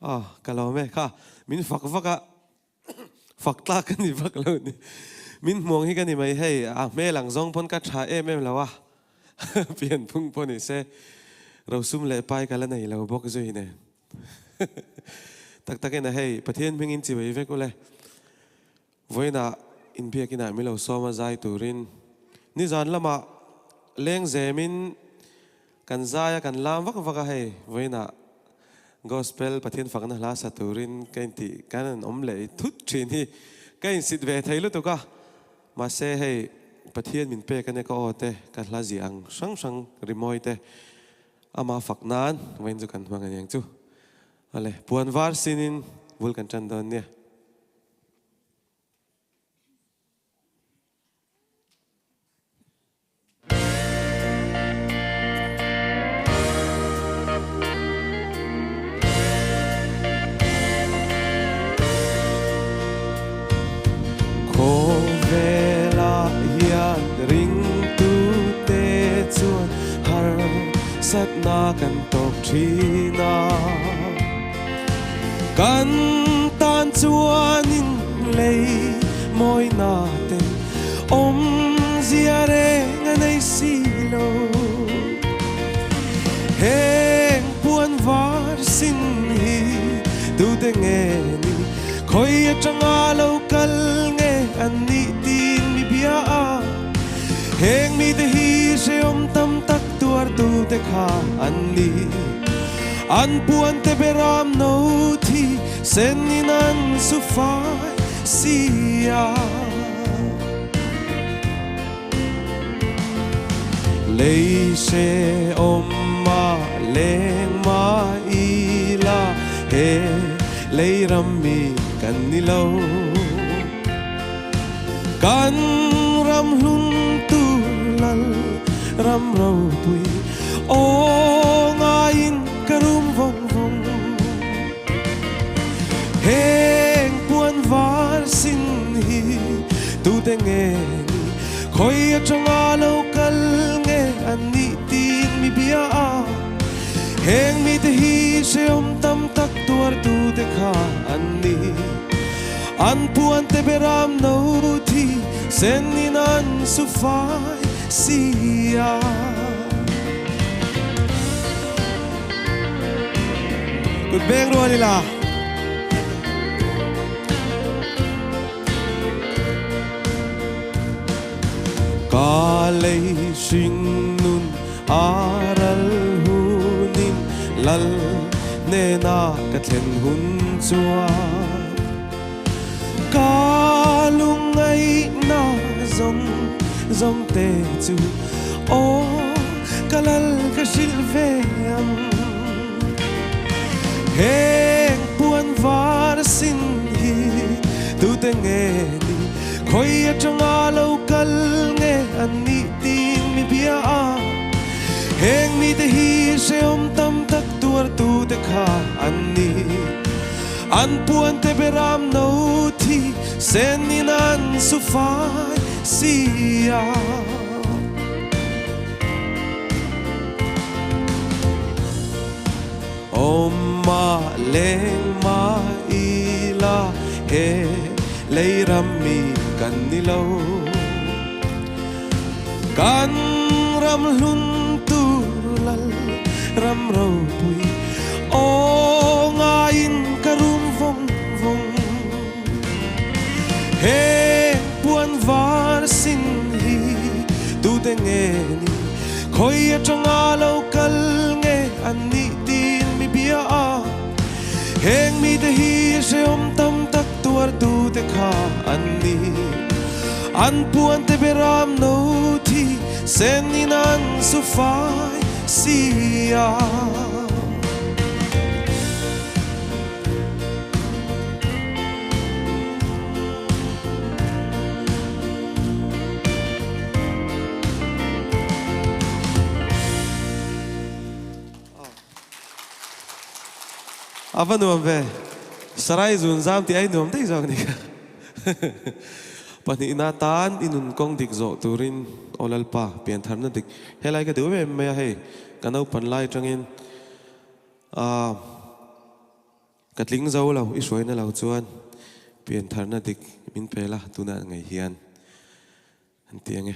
Ah, ka lo me kha min fak vaka fak tla kan ni vak lo ni min hmuang hi kan ni mai hei a hmel ang zong pon ka tha em em lo a pian phung pon ni se rosum le pai ka la nei lo bok zui ne tak tak in hei Pathian hming in chi wei vek ule voina in biakina milo soma zai turin ni zan lama leng zemin Kan zai a kan lam vak vak a hei vawiinah Gospel Pathian fakna hla sa turin ka intih kan an awm leh thut thin hi ka insit ve thei lutuk a, mahse hei Pathian min pek ania ka aw te ka hla ziah ang hrang hrang rimawi te ama fak nan vawiin chu kan hmang aniang chu. Awle puan var sinin bul kan tan dawn nia. Khawvelah hian ringtute chuan harsatna kan tawk thin a. Kan tan chuanin lei mawina ten awmzia reng a nei si lo. Heng puan var sin hi tute nge ni khawi atanga lo kal nge an nih tin mi bia a. Heng mite hi hrehawm tam tak tuartute kha an ni. An puante beram no thi sen in an su fai si a. Lei hrehawm a leng mah ila he lei ram mi kan ni lo. Kan ram hlun tu lal ram ropui aw ngaiin ka rum vawng vawng. Heng puan var sin hi tute nge ni khoi atanga lo kal nge an nih tin mi bia a. Heng mite hi hreawm tam tak tuartute kha an ni. An puante beram no thi sen in an su fai si a. Kut beng rual ila. Ka lei hringnun a ral hunin lal hnena ka thlen hun chuan ka lungngaihna zawng zawng te chu aw ka lal ka hrilh ve ang. Heng puan var sin hi tute nge ni khawi atanga lo kal nge an nih tin mi bia a. Heng mite hi hrehawm tam tak tuartute kha an ni. An puante beram no thi sen in an su fai si a. Awm mah leng mah ila he lei ram mi kan ni lo. Kan ram hlun tur lal ram ropui aw ngaiin ka rum vawng vawng. Heng puan var sin hi tute nge ni khawi atanga lo kal nge an nih tin mi bia a. Heng mite hi hrehawm tam tak tuartute kha an ni. An puante beram no thi sen in an su fai si a. Ava nuam ve. Sarai zun zam ti ai nuam dei zawk ni kha. Pahnihna tan i nun kawng dik zawh turin Aw Lalpa, piantharna dik helai ka duh em em mai a hei, ka naupan lai atangin ah ka tling zo lo i hruaina lo chuan piantharna dik min pe la tunah ngei hian an ti ange.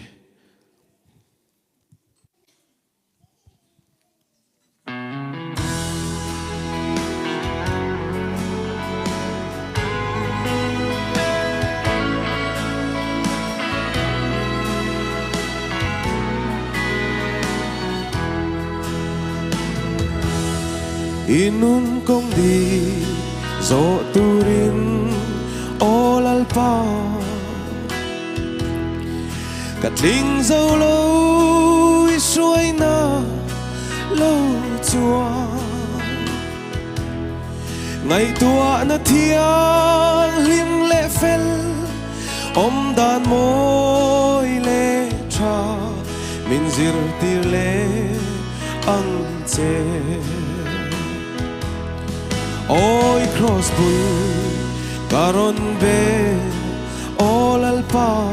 I nun kawng dik zawh turin Aw Lalpa Ka tling zo lo i hruainak lo chuan Ngaihtuah na thianghlim le fel Om dan mawi le tha Min zirtir le ang che Oi cross bul ka rawn be Aw Lalpa,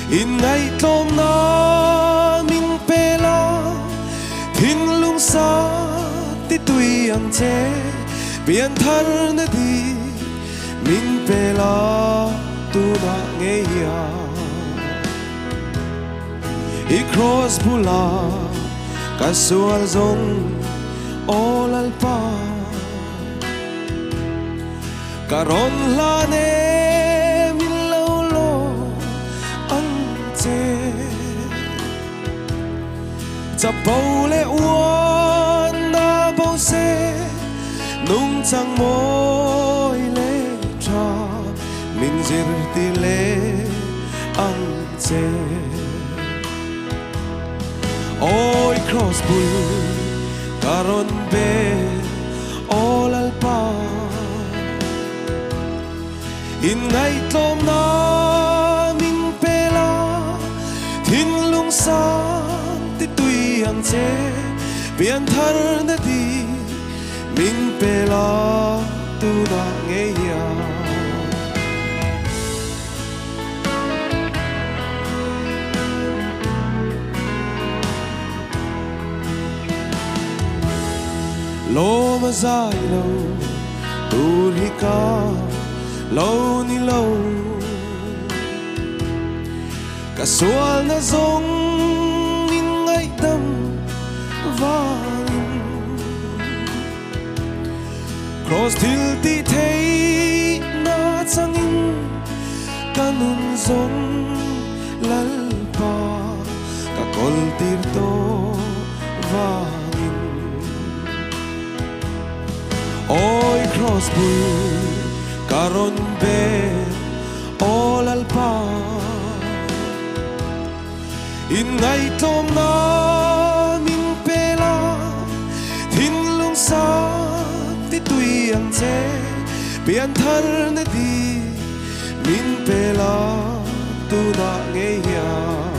inngaihtlawmnak min pe la, thinlung sa ti tui ang che, pianthar na di min pe la tunah ngei hian. I cross bulah ka sual zong, Aw Lalpa, Ka rawn hlan e min lo lawm ang che. Chapo le uan na bo se nungchang mawi le tha min zirtir le ang che. Oi cross bul ka rawn be Aw Lalpa inngaihtlawmnak min pe la thinlung sang ti tui ang che pianthar na di min pe la tunah ngei hian. Lawm a zai lo tur hi ka lo ni lo Ka sual na zong in ngaihdam vangin Cross thil ti thei na changin ka nun zong Lalpa ka kawl tir tawh vangin Oi cross bul ka rawn be Aw Lalpa Inngaihtlawmnak min pe la thinlung sang ti tui ang che pianthar na di min pe la tunah ngei hian.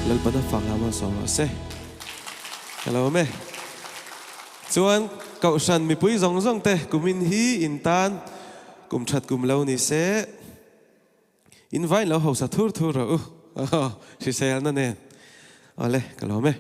Lalpan a fak lama sawm rawh se. Hello me. Chuan kohhran mipui zawng zawng te kumin hi in tan kum that kum lo ni se in vain lo hausa thur thur rawh u. Hriselna nen. Awle ka lawm e.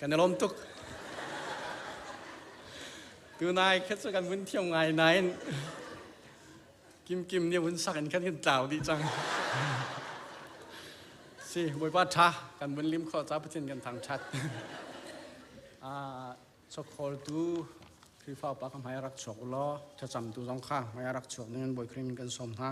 Kan i lawm tuk. Tunai khat cu kan vun thiam ngai nain Kim Kim nih vun sak in khan kan tlau dih cang. Si, Bawipa ṭha kan vun lim khawh ca Pathian kan thangṭhat. Chokholtu Khrihfa upa kha hmai rak chuak u law thlacamtu zong kha hmai rak chuak ding in Bawi Khrih min kan sawm hna.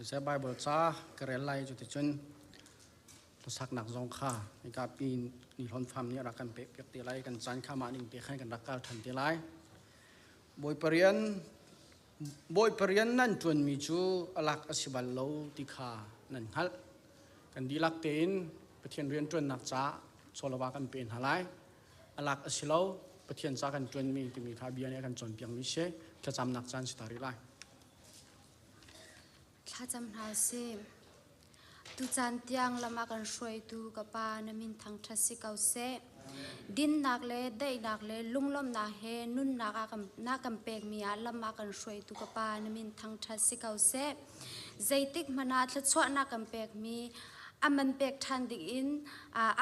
Siseh Baibal ca ka rel lai cuticun hlasaknak zong kha hika pi ni hlawn fam nih a rak kan pekpiak te lai kan caan kha mah ning te khan kan rak kal ṭhan te lai. Bawipa rian Bawipa rian nan ṭuanmi cu a lak a si bal lo ti kha nan hngalh. Kan dihlak tein Pathian rian ṭuannak caah chawlava kan pe hna lai. A lak a si lo, Pathian ca kan ṭuanmi timi kha bia nih a kan cawnpiakmi si. Thlacamnak caan si ta rih lai. Thlacam hna usih. Tucaan tiang lam a kan hruaitu ka Pa na min thangṭhat si ko seh. Dinnak le daihnak le lunglawmhnak he nunnak na kan pekmi ah lam a kan hruaitu ka Pa na min thangṭhat si ko seh. Zeitik hmanh ah thluachuah na kan pekmi a man pek ṭhan ding in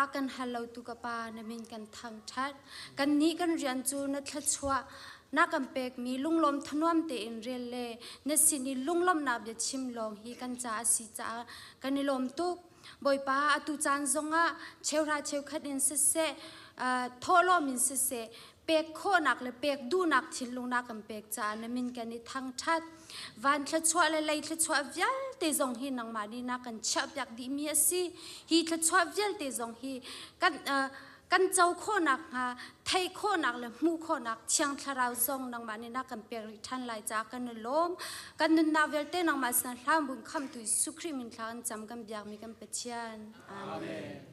a kan hal lotu ka Pa na min kan thangṭhat. Kannih kan rian cu na thluachuah na kan pekmi lunglawm thanuam tein rel le na sin i lunglawmhnak biachim lawng hi kan ca a si caah kan i lawm tuk. Bawipa, atu caan zongah cheuhra cheukhat in siseh, thawhlawm in siseh, pek khawhnak le pek duhnak thinlung na kan pek caah na min kan i thangṭhat. Van thluachuah le lei thluachuah vialte zong hi nangmah nih na kan chiahpiak dihmi a si. Hi thluachuah vialte zong hi kan kan co khawhnak hnga theih khawhnak le hmuh khawhnak thiang thlarau zong nangmah nih na kan pek rih ṭhan lai caah kan i lawm. Kan nunnak vialte nangmah sin hlan bun khamhtu Jesuh Khrih min thla kan cam kan biakmi kan Pathian. Amen.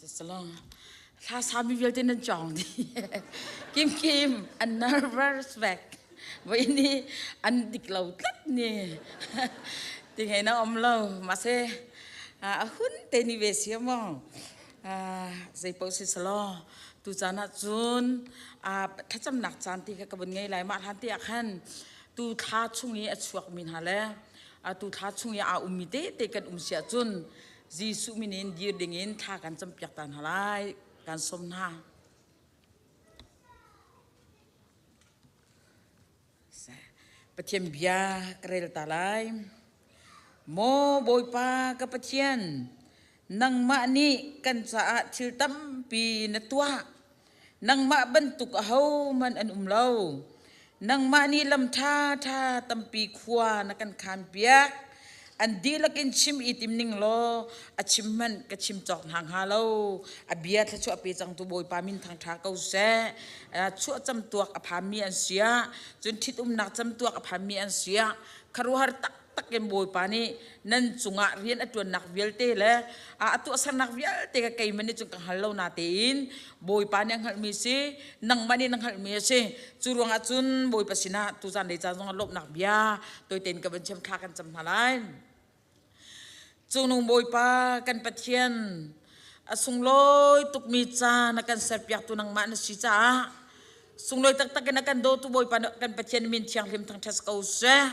Salong. Thla sami vialte nan cawng dih. Kim Kim an nervous vek. Voi ni an dik lo tlat ni. Ti ngei na om lo. Mase a hun te ni ve si mo. Zei paoh si selaw tu caan ah cun thlacamnak caan ti kha ka vun ngei lai. Mah hlan te ah khan tu thla chung i a chuak mi hna le tu thla chung i aa ummi tete kan um si ahcun Jesuh min in dir ding in thla kan campiak ta hna lai. Kan sawm hna. Pathian bia ka rel ta lai. Maw Bawipa ka Pathian, nangmah nih kan caah thil tampi na tuah. Nangmah bantuk ahohmanh an um lo. Nangmah nih lam ṭhaṭha tampi khua na kan khanpiak. An dihlak in chim i tim ning law a chim hmanh ka chim cawk hna hnga lo. A bia thluachuah pe cangtu Bawipa min thangṭha ko seh. Chuah camtuak a phanmi an si ah, cun ṭhitumnak camtuak a phanmi an si ah, khuaruahhar taktak in Bawipa nih nan cungah rian a ṭuannak vialte le a tuahsernak vialte ka keimah nih cun ka hngal lo natein Bawipa nih a hngalhmi si, nangmah nih na hngalhmi a si. Cu ruangah cun Bawipa sinah tuzan lei caan zongah lawmhnak bia tawitein ka van chim thla kan cam hna lai. Cungnung Bawipa kan Pathian a sunglawi tukmi caan a kan serpiaktu nangmah na si caah sunglawi taktak in a kan dawtu Bawipa kan Pathian min thianghlim thangṭhat ko seh.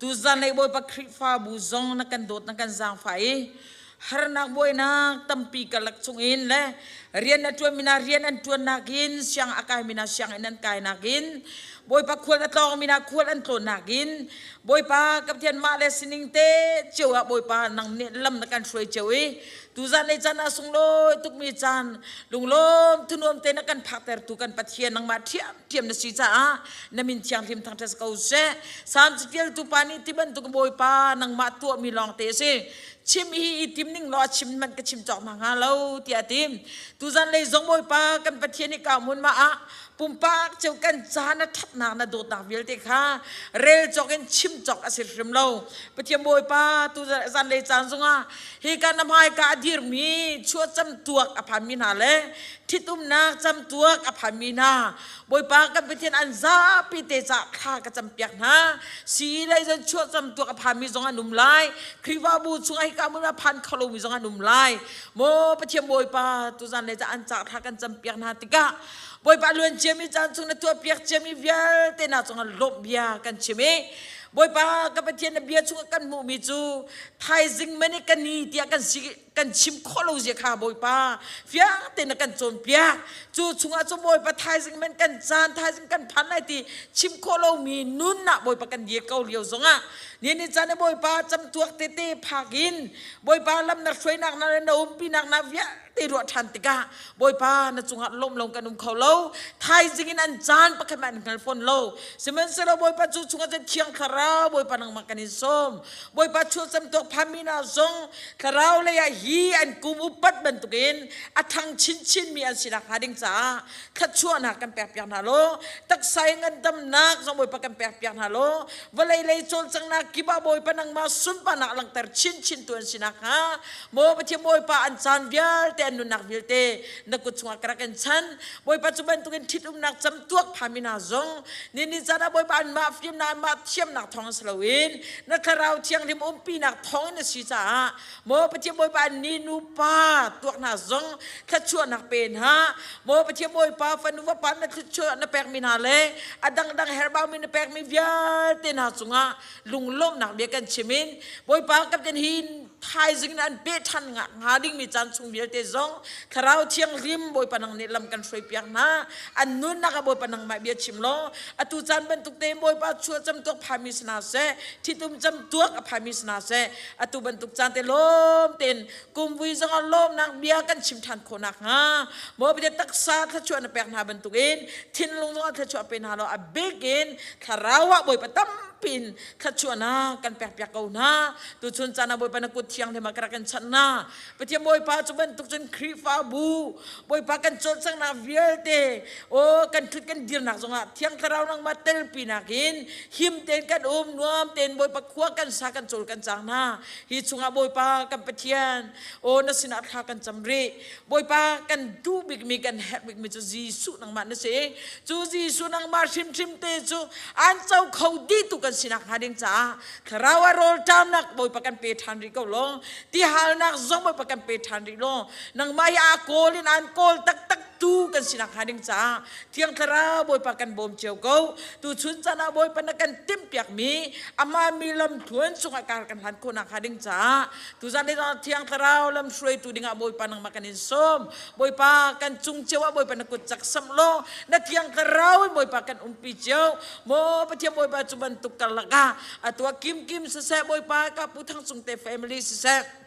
Tuzan lei Bawipa Khrihfabu zong na kan dawt na kan zaangfah i harnak buainak tampi karlak chungin le rian a ṭuanmi hna rian an ṭuannak in siang a kaimi hna sianginn an kainak in Bawipa khual a tlawngmi hna khual an tlawnnak in Bawipa ka Pathian mah le sining te cio ah Bawipa nang nih lam na kan hruai cio i tuzan lei caan ah sunglawi tukmi caan lunglawm thunuam te na kan phaktertu kan Pathian nangmah ṭhiamṭhiam na si caah na min thianghlim thangṭhat ko seh. Salm catialtu pa nih ti bantuk Bawipa nangmah tuahmi lawng te a si. Chim hi i tim ning law a chim hmanh ka chim cawk hna hnga lo tiah a ti. Tuzan lei zong Bawipa kan Pathian i ka hmun ma ah pumpak cio kan caan a ṭhatnak na dawtnak vialte kha rel cawk in chim cawk a si hrim lo. Pathian Bawipa tu zanlei caan zongah hi ka na hmaika a dirmi chuahcam tuak a phanmi hna le ṭhitumnak camtuak a phanmi hna Bawipa kan Pathian an zapi te cah thla ka campiak hna. Si lei zan chuahcam tuak a phanmi zong an um lai. Khrihfabu chungah hika hmun a phan kho lomi zong an um lai. Maw Pathian Bawipa tu zanlei cah an cah thla kan campiak hna tikah Bawipa luan ciami caan chung na tuahpiak ciami vialte na cungah lawmh bia kan chim i Bawipa ka Pathian na bia chungah kan hmuhmi cu thaizing mani kan ni tiah kan si kan chim khawh lo zia kha Bawipa fiang tein na kan cawnpiak. Cu chungah cu Bawipa thaizing man kan caan thaizing kan phan lai ti chim khawh lomi nun ah Bawipa kan dir ko lio zongah ni ni caan Bawipa camtuak tete phak in Bawipa lam na hruainak na le na umpinak na vialte te ruah ṭhan tikah Bawipa na cungah lawm lo kan um kho lo. Thaizing in an caan pakhat hmanh an hngal fawn lo. Sihmanhsehlaw Bawipa cu chungah cun Thiang Thlarau Bawipa nangmah kan in sawm. Bawipa chuahcam tuak phanmi hna zong thlarau lei ah hi an kum upat bantukin a ṭhang chinchinmi an si nakhnga ding caah thluachuahnak kan pekpiak hna law taksa i ngandamnak zong Bawipa kan pekpiak hna law vawlei lei cawlcanghnak kip ah Bawipa nangmah sunparnak langhter chinchin tu an si nakhnga Maw Pathian Bawipa an caan vialte an nunnak vialte na kut chungah ka rak in chan. Bawipa cu bantukin ṭhitumnak camtuak phami hna zong ni ni caan ah Bawipa anmah fimnak anmah thiamnak thawng si loin na thlarau thianghlim umpinak thawng in a si caah Maw Pathian Bawipa an ni nupa tuak hna zong thluachuahnak pe hna. Maw Pathian Bawipa fanu vapa na thluachuah na pekmi hna le a dangdang herbaumi na pekmi vialte hna cungah lunglawmhnak bia kan chim in Bawipa kan hin thaizing in an peh ṭhan hnga dingmi caan chung vialte zong Thlarau Thianghlim Bawipa nang nih lam kan hruaipiak hna. An nunnak ah Bawipa nangmah bia chim law atu caan bantuk tein Bawipa chuah camtuak phami si hna seh, ṭhitum camtuak a phami si hna seh, atu bantuk caan te lawm tein kumvui zong ah lawmnak bia kan chim ṭhan khawh nakhnga Bawipa nih taksa thluachuah na pek hna bantukin thinlung zong ah thluachuah pe hna law a bik in thlarau ah Bawipa tam. pin thluachuahnak kan pek piak ko hna. Tuchun caan ah Bawipa na kut thianghlim ah ka rak in chanh hna. Pathian Bawipa cu bantuk cun Khrihfabu Bawipa kan cawlcanghnak vialte aw kan ṭhut kan dirnak zongah Thiang Thlarau nangmah telpi nakin him tein kan um nuam tein Bawipa khua kan sa kan cawl kan cang hna. Hi chungah Bawipa kan Pathian aw na sinah thla kan cam rih. Bawipa kan duh bikmi kan herh bikmi cu Jesuh nangmah na si. Cu Jesuh nangmah hrimhrim te cu an co kho dih tu kan sinak hnga ding caah thlarau a rawl ṭamnak Bawipa kan pe ṭhan rih ko law tihalnak zong Bawipa kan pe ṭhan rih law nangmah hi aa kawl in an kawl taktak tu kan sinak hnga ding caah Thiang Thlarau Bawipa kan bawm cio ko. Tuchun caan ah Bawipa na kan timhpiakmi amah mi lamthluan chungah kar kan hlan khawhnak hnga ding caah tuzan le Thiang Thlarau lam hruaitu dingah Bawipa nangmah kan in sawm. Bawipa kan cung cio ah Bawipa na kut cak samh law na Thiang Thlarau in Bawipa kan umpi cio. Maw Pathian Bawipa cu bantuk karlak ah atu ah kimkim siseh Bawipa ka Pu Thang Cung te family siseh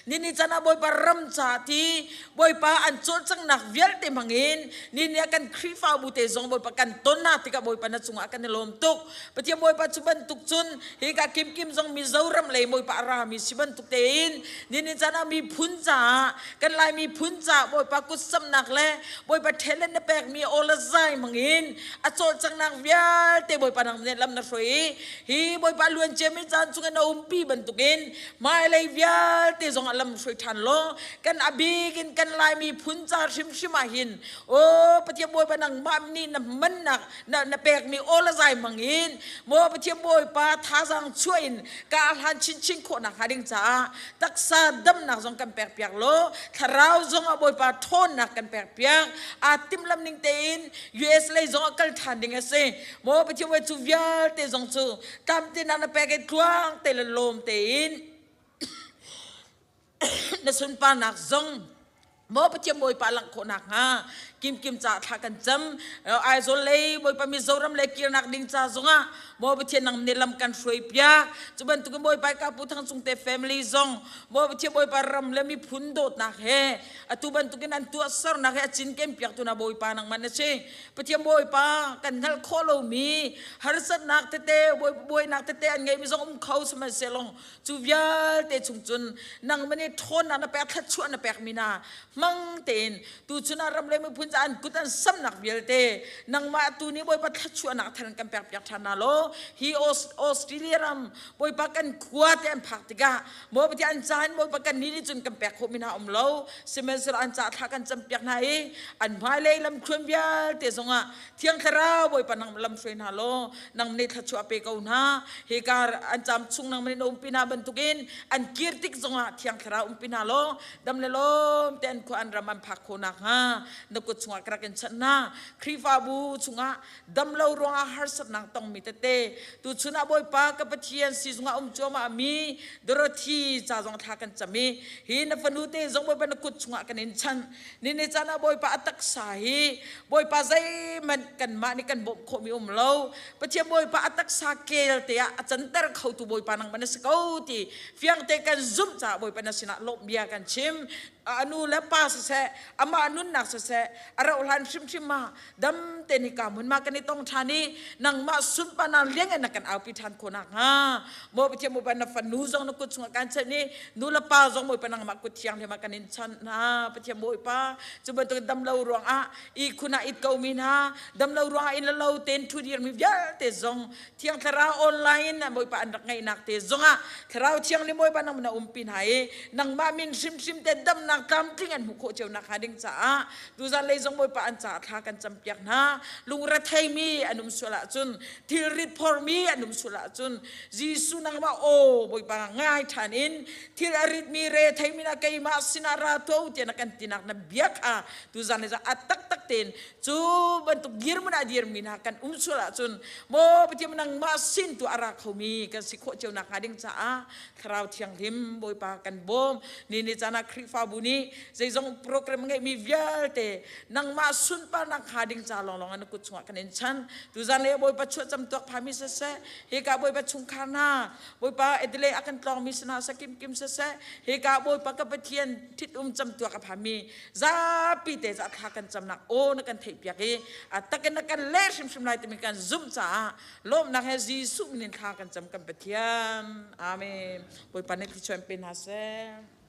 Nini can ah Bawipa ram ca ti Bawipa an cawlcanghnak vialte hmangin nini ah kan Khrihfabu te zong Bawipa kan ton hna tikah Bawipa na cungah kan i lawm tuk. Pathian Bawipa cu bantuk cun hika kimkim zong Mizoram lei Bawipa a rami si bantuk tein nini can ah miphun caah kan Lai miphun caah Bawipa kutsamnak le Bawipa talent na pekmi aw le zai hmangin a cawlcanghnak vialte Bawipa nang nih lam na hruai i hi Bawipa luan ciami caan chungin na umpi bantukin hmailei vialte zong ah lam hruai ṭhan law kan a bik in kan Laimi phun ca hrimhrim ah hin aw Pathian Bawipa nangmah nih na hmannak na, na pekmi aw le zai hmang in maw Pathian Bawipa thazaang chuah in ka hlan chinchin khawhnak hnga ding caah taksa damnak zong kan pek piak law thlarau zong ah Bawipa ṭhawnnak kan pek piak aa timhlam ning tein US lei zong ah kal ṭhan ding a si maw Pathian Bawipa cu vialte zong cu Tlamte na na pek i tluang te le lawm tein na sunparnak zong maw Pathian Bawipa langh khawh nakhnga kimkim ca thla kan cam. Aizawl lei Bawipa Mizoram lei kirnak ding ca zongah maw Pathian nang nih lam kan hruai piak. Cu bantukin Bawipa ka Pu Thang Cung te family zong maw Pathian Bawipa ram le miphun dawtnak he atu bantukin an tuahsernak he a cinken piak tu na Bawipa nangmah na si. Pathian Bawipa kan hngalh khawh lomi harsatnak tete buainak tete an ngeimi zong um kho sihmanhsehlaw cu vialte chung cun nangmah nih ṭhawnnak na pek thluachuah na pekmi hna hmang tein tuchun ah ram le miphun ca an kut an samnak vialte nangmah tu nih Bawipa thluachuahnak thar in kan pek piak ṭhan hna law hi Australia ram Bawipa kan khua te an phak tikah Maw Pathian an ca in Bawipa kan nih nih cun kan pek khawhmi hna um lo. Sihmanhsehlaw an ca thla kan campiak hna i an hmailei lamthluan vialte zongah Thiang Thlarau Bawipa nang lam hruai hna law nang nih thluachuah pe ko hna. Hika an caam chung nang nih na umpi hna bantukin an kir tik zongah Thiang Thlarau umpi hna law dam le lawm te an khua an ram an phak khawh nakhnga na kut chungah ka rak in chanh hna. Khrihfabu chungah damlo ruangah harsatnak tongmi tete tuchun ah Bawipa ka Pathian sizung ah um cuahmah mi Dorothy ca zong thla kan cam i hi na fanu te zong Bawipa na kut chungah kan in chanh. Ni ni caan ah Bawipa a taksa hi Bawipa zeihmanh kanmah nih kan bawmh khawhmi um lo. Pathian Bawipa a taksa kel te ah a canter khotu Bawipa nangmah na si ko ti fiang te kan zumh caah Bawipa na sinah lawmh bia kan chim. A nu le pa siseh amah nunnak siseh a rauh hlan hrimhrim ah dam te ni ka hmun ma kan i tong ṭhan i nangmah sunparnak liang in na kan aupi ṭhan khawh nakhnga maw Pathian Bawipa na fanu zong na kut chungah kan chanh i nu le pa zong Bawipa nangmah kut thianghlim ah kan in chanh hna. Pathian Bawipa, cu bantuk damlo ruangah ihkhun ah it ko mi hna, damlo ruangah inn le lo ten ṭhu dirmi vialte zong Thiang Thlarau online in Bawipa an rak ngeihnak te zongah Thlarau Thianghlim Bawipa nang na umpi hna i nangmah min hrimhrim te damnak tlamtling an hmuh khawh cio nakhnga ding caah tuzan lei zong Bawipa an caah thla kan campiak hna. Lungretheimi an um sual ahcun, thilrit phormi an um sual ahcun, Jesuh nangmah aw Bawipa ngai ṭhan in thil a ritmi retheimi na keimah sinah ra tuah u tiah na kan tinak na bia kha tuzan lei zong a taktak tein cu bantuk dirhmun ah dirmi hna kan um sual ahcun maw Pathian nangmah sin tu a ra khomi kan si khawh cio nakhnga ding caah Thlarau Thianghlim Bawipa kan bawm. Ni ni caan ah Khrihfabu nih zeizong program ngeihmi vialte. Nangmah sunparnak hnga ding ca lawnglawng ah na kut chungah kan in chan. Tuzan le Bawipa chuah cam tuak phami siseh, hika Bawipa chungkhar hna, Bawipa edile a kan tlawngmi si hna seh, kimkim siseh, hika Bawipa ka Pathian ṭhit-um cam tuak a phami zapi te ca thla kan camnak aw na kan theihpiak i a takin na kan leh hrimhrim lai timi kan zumh caah lawmhnak he Jesuh min in thla kan cam kan Pathian. Amen. Bawipa nih thluachuah in pe hna seh.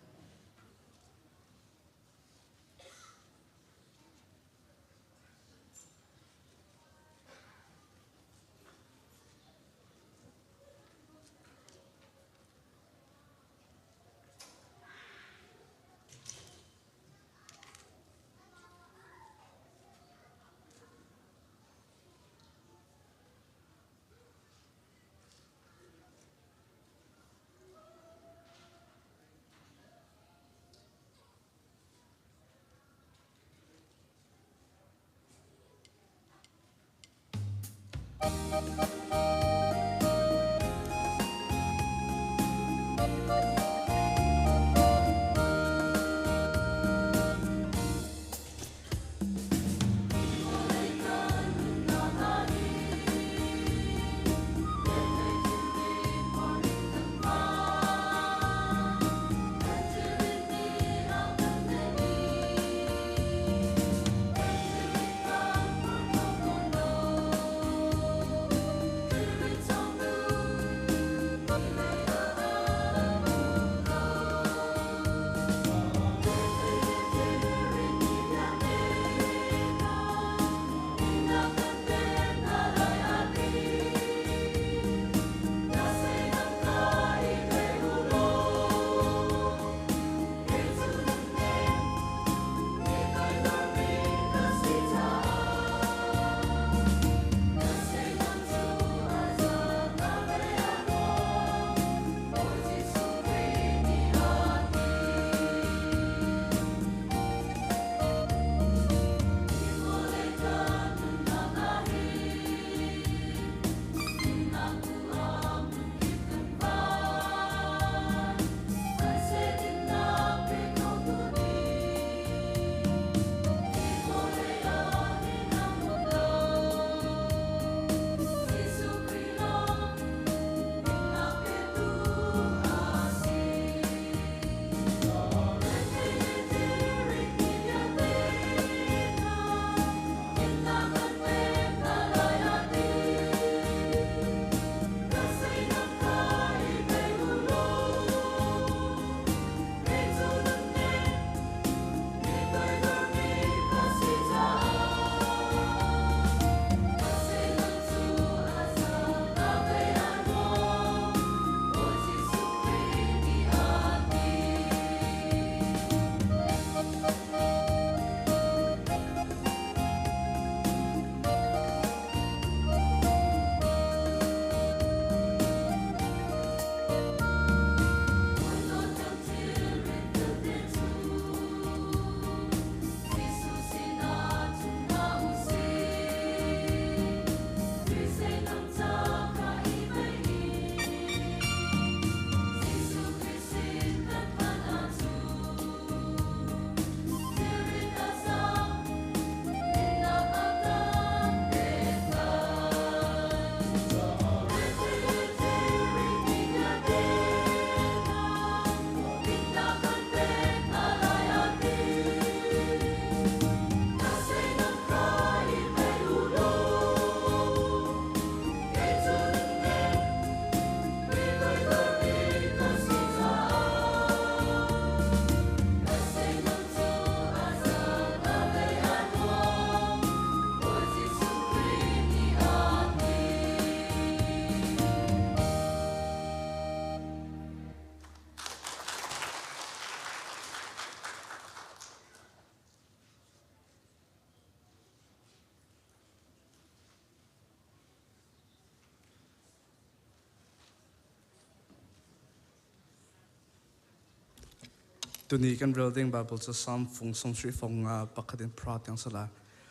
Tuni kan rel ding Bible cu Psalm fung 70 fong nga pakhat in phra tiang sala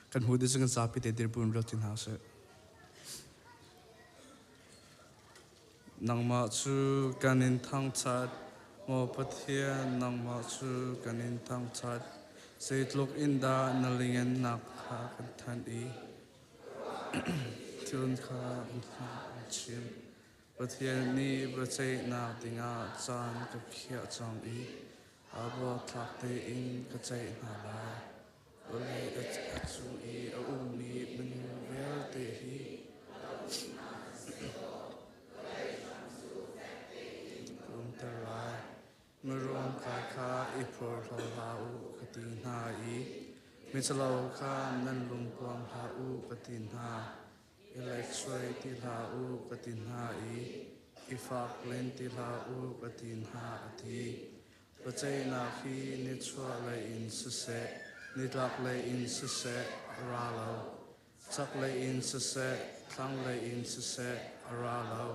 kan hmu ding kan zapi te dirbun rel ti hna sih. Nangmah cu kan in thangṭhat, Maw Pathian, nangmah cu kan in thangṭhat. Zeitluk in dah na liannak kha kan thanh i thil kha an chim. Pathian nih biaceihnak dingah caan ka khiah cang i aa buaktlak tein ka ceih hna lai. Vawlei a cung i a ummi minung vialte hi ka umter lai. Mirum kai kha i phorhlaw hlah u ka ti hna i michalo kha nan lung puam hlah u ka ti hna. I leksuai ti hlah u ka ti hna i i fak len ti hlah u ka ti hna a ti. Biaceihnak hi nichuahlei in siseh, nitlaklei in siseh a ra lo. Chaklei in siseh, thlanglei in siseh a ra lo.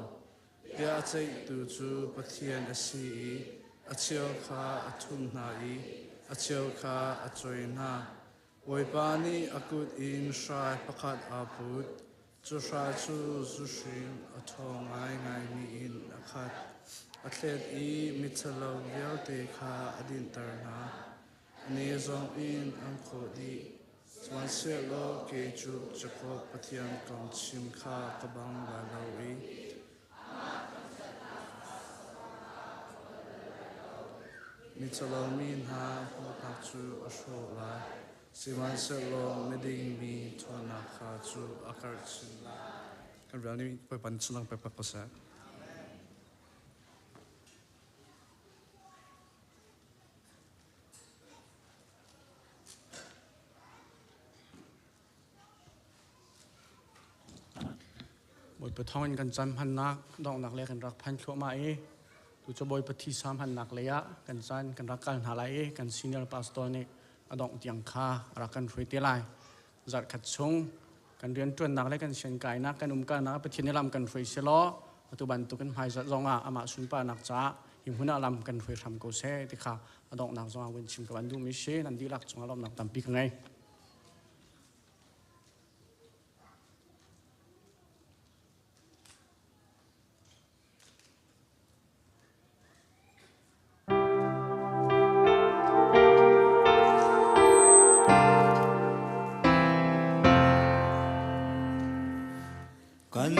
Bia a ceihtu cu Pathian a si i a cheu kha a ṭhum hna i a cheu kha a choi hna. Bawipa nih a kut in hrai pakhat aa put. Cu hrai cu zuhrim a ṭhawng ngaingaimi in a khat. A thlet i miṭhalo vialte kha a dinhter hna. A ne zong in an khawh dih. Sihmanhsehlaw kei cu Jakob Pathian kong chim kha ka bang lai lo i Michalo mi hna hmuhnak cu a hrawh lai, sihmanhsehlaw miding mi ṭhawnnak kha cu a karh chin lai. Kan rian nih Bawipa nih chungdang pek ko seh. Bawipa thawngin kan caan hmannak donghnak le kan rak phan thluahmah i tu cu Bawipa thisa hmannak lei ah kan caan kan rak kal hna lai i kan senior pastor nih a dongh tiang kha a rak kan hruai te lai. Zarh khat chung kan rianṭuannak le kan siankainak kan umkalnak Pathian nih lam kan hruai selaw atu bantukin hmaizarh zongah amah sunparnak caah hi hmun ah lam kan hruai hram ko seh ti kha a donghnak zongah vun chim ka van duhmi si nan dihlak cungah lawmhnak tampi ka ngei. Kan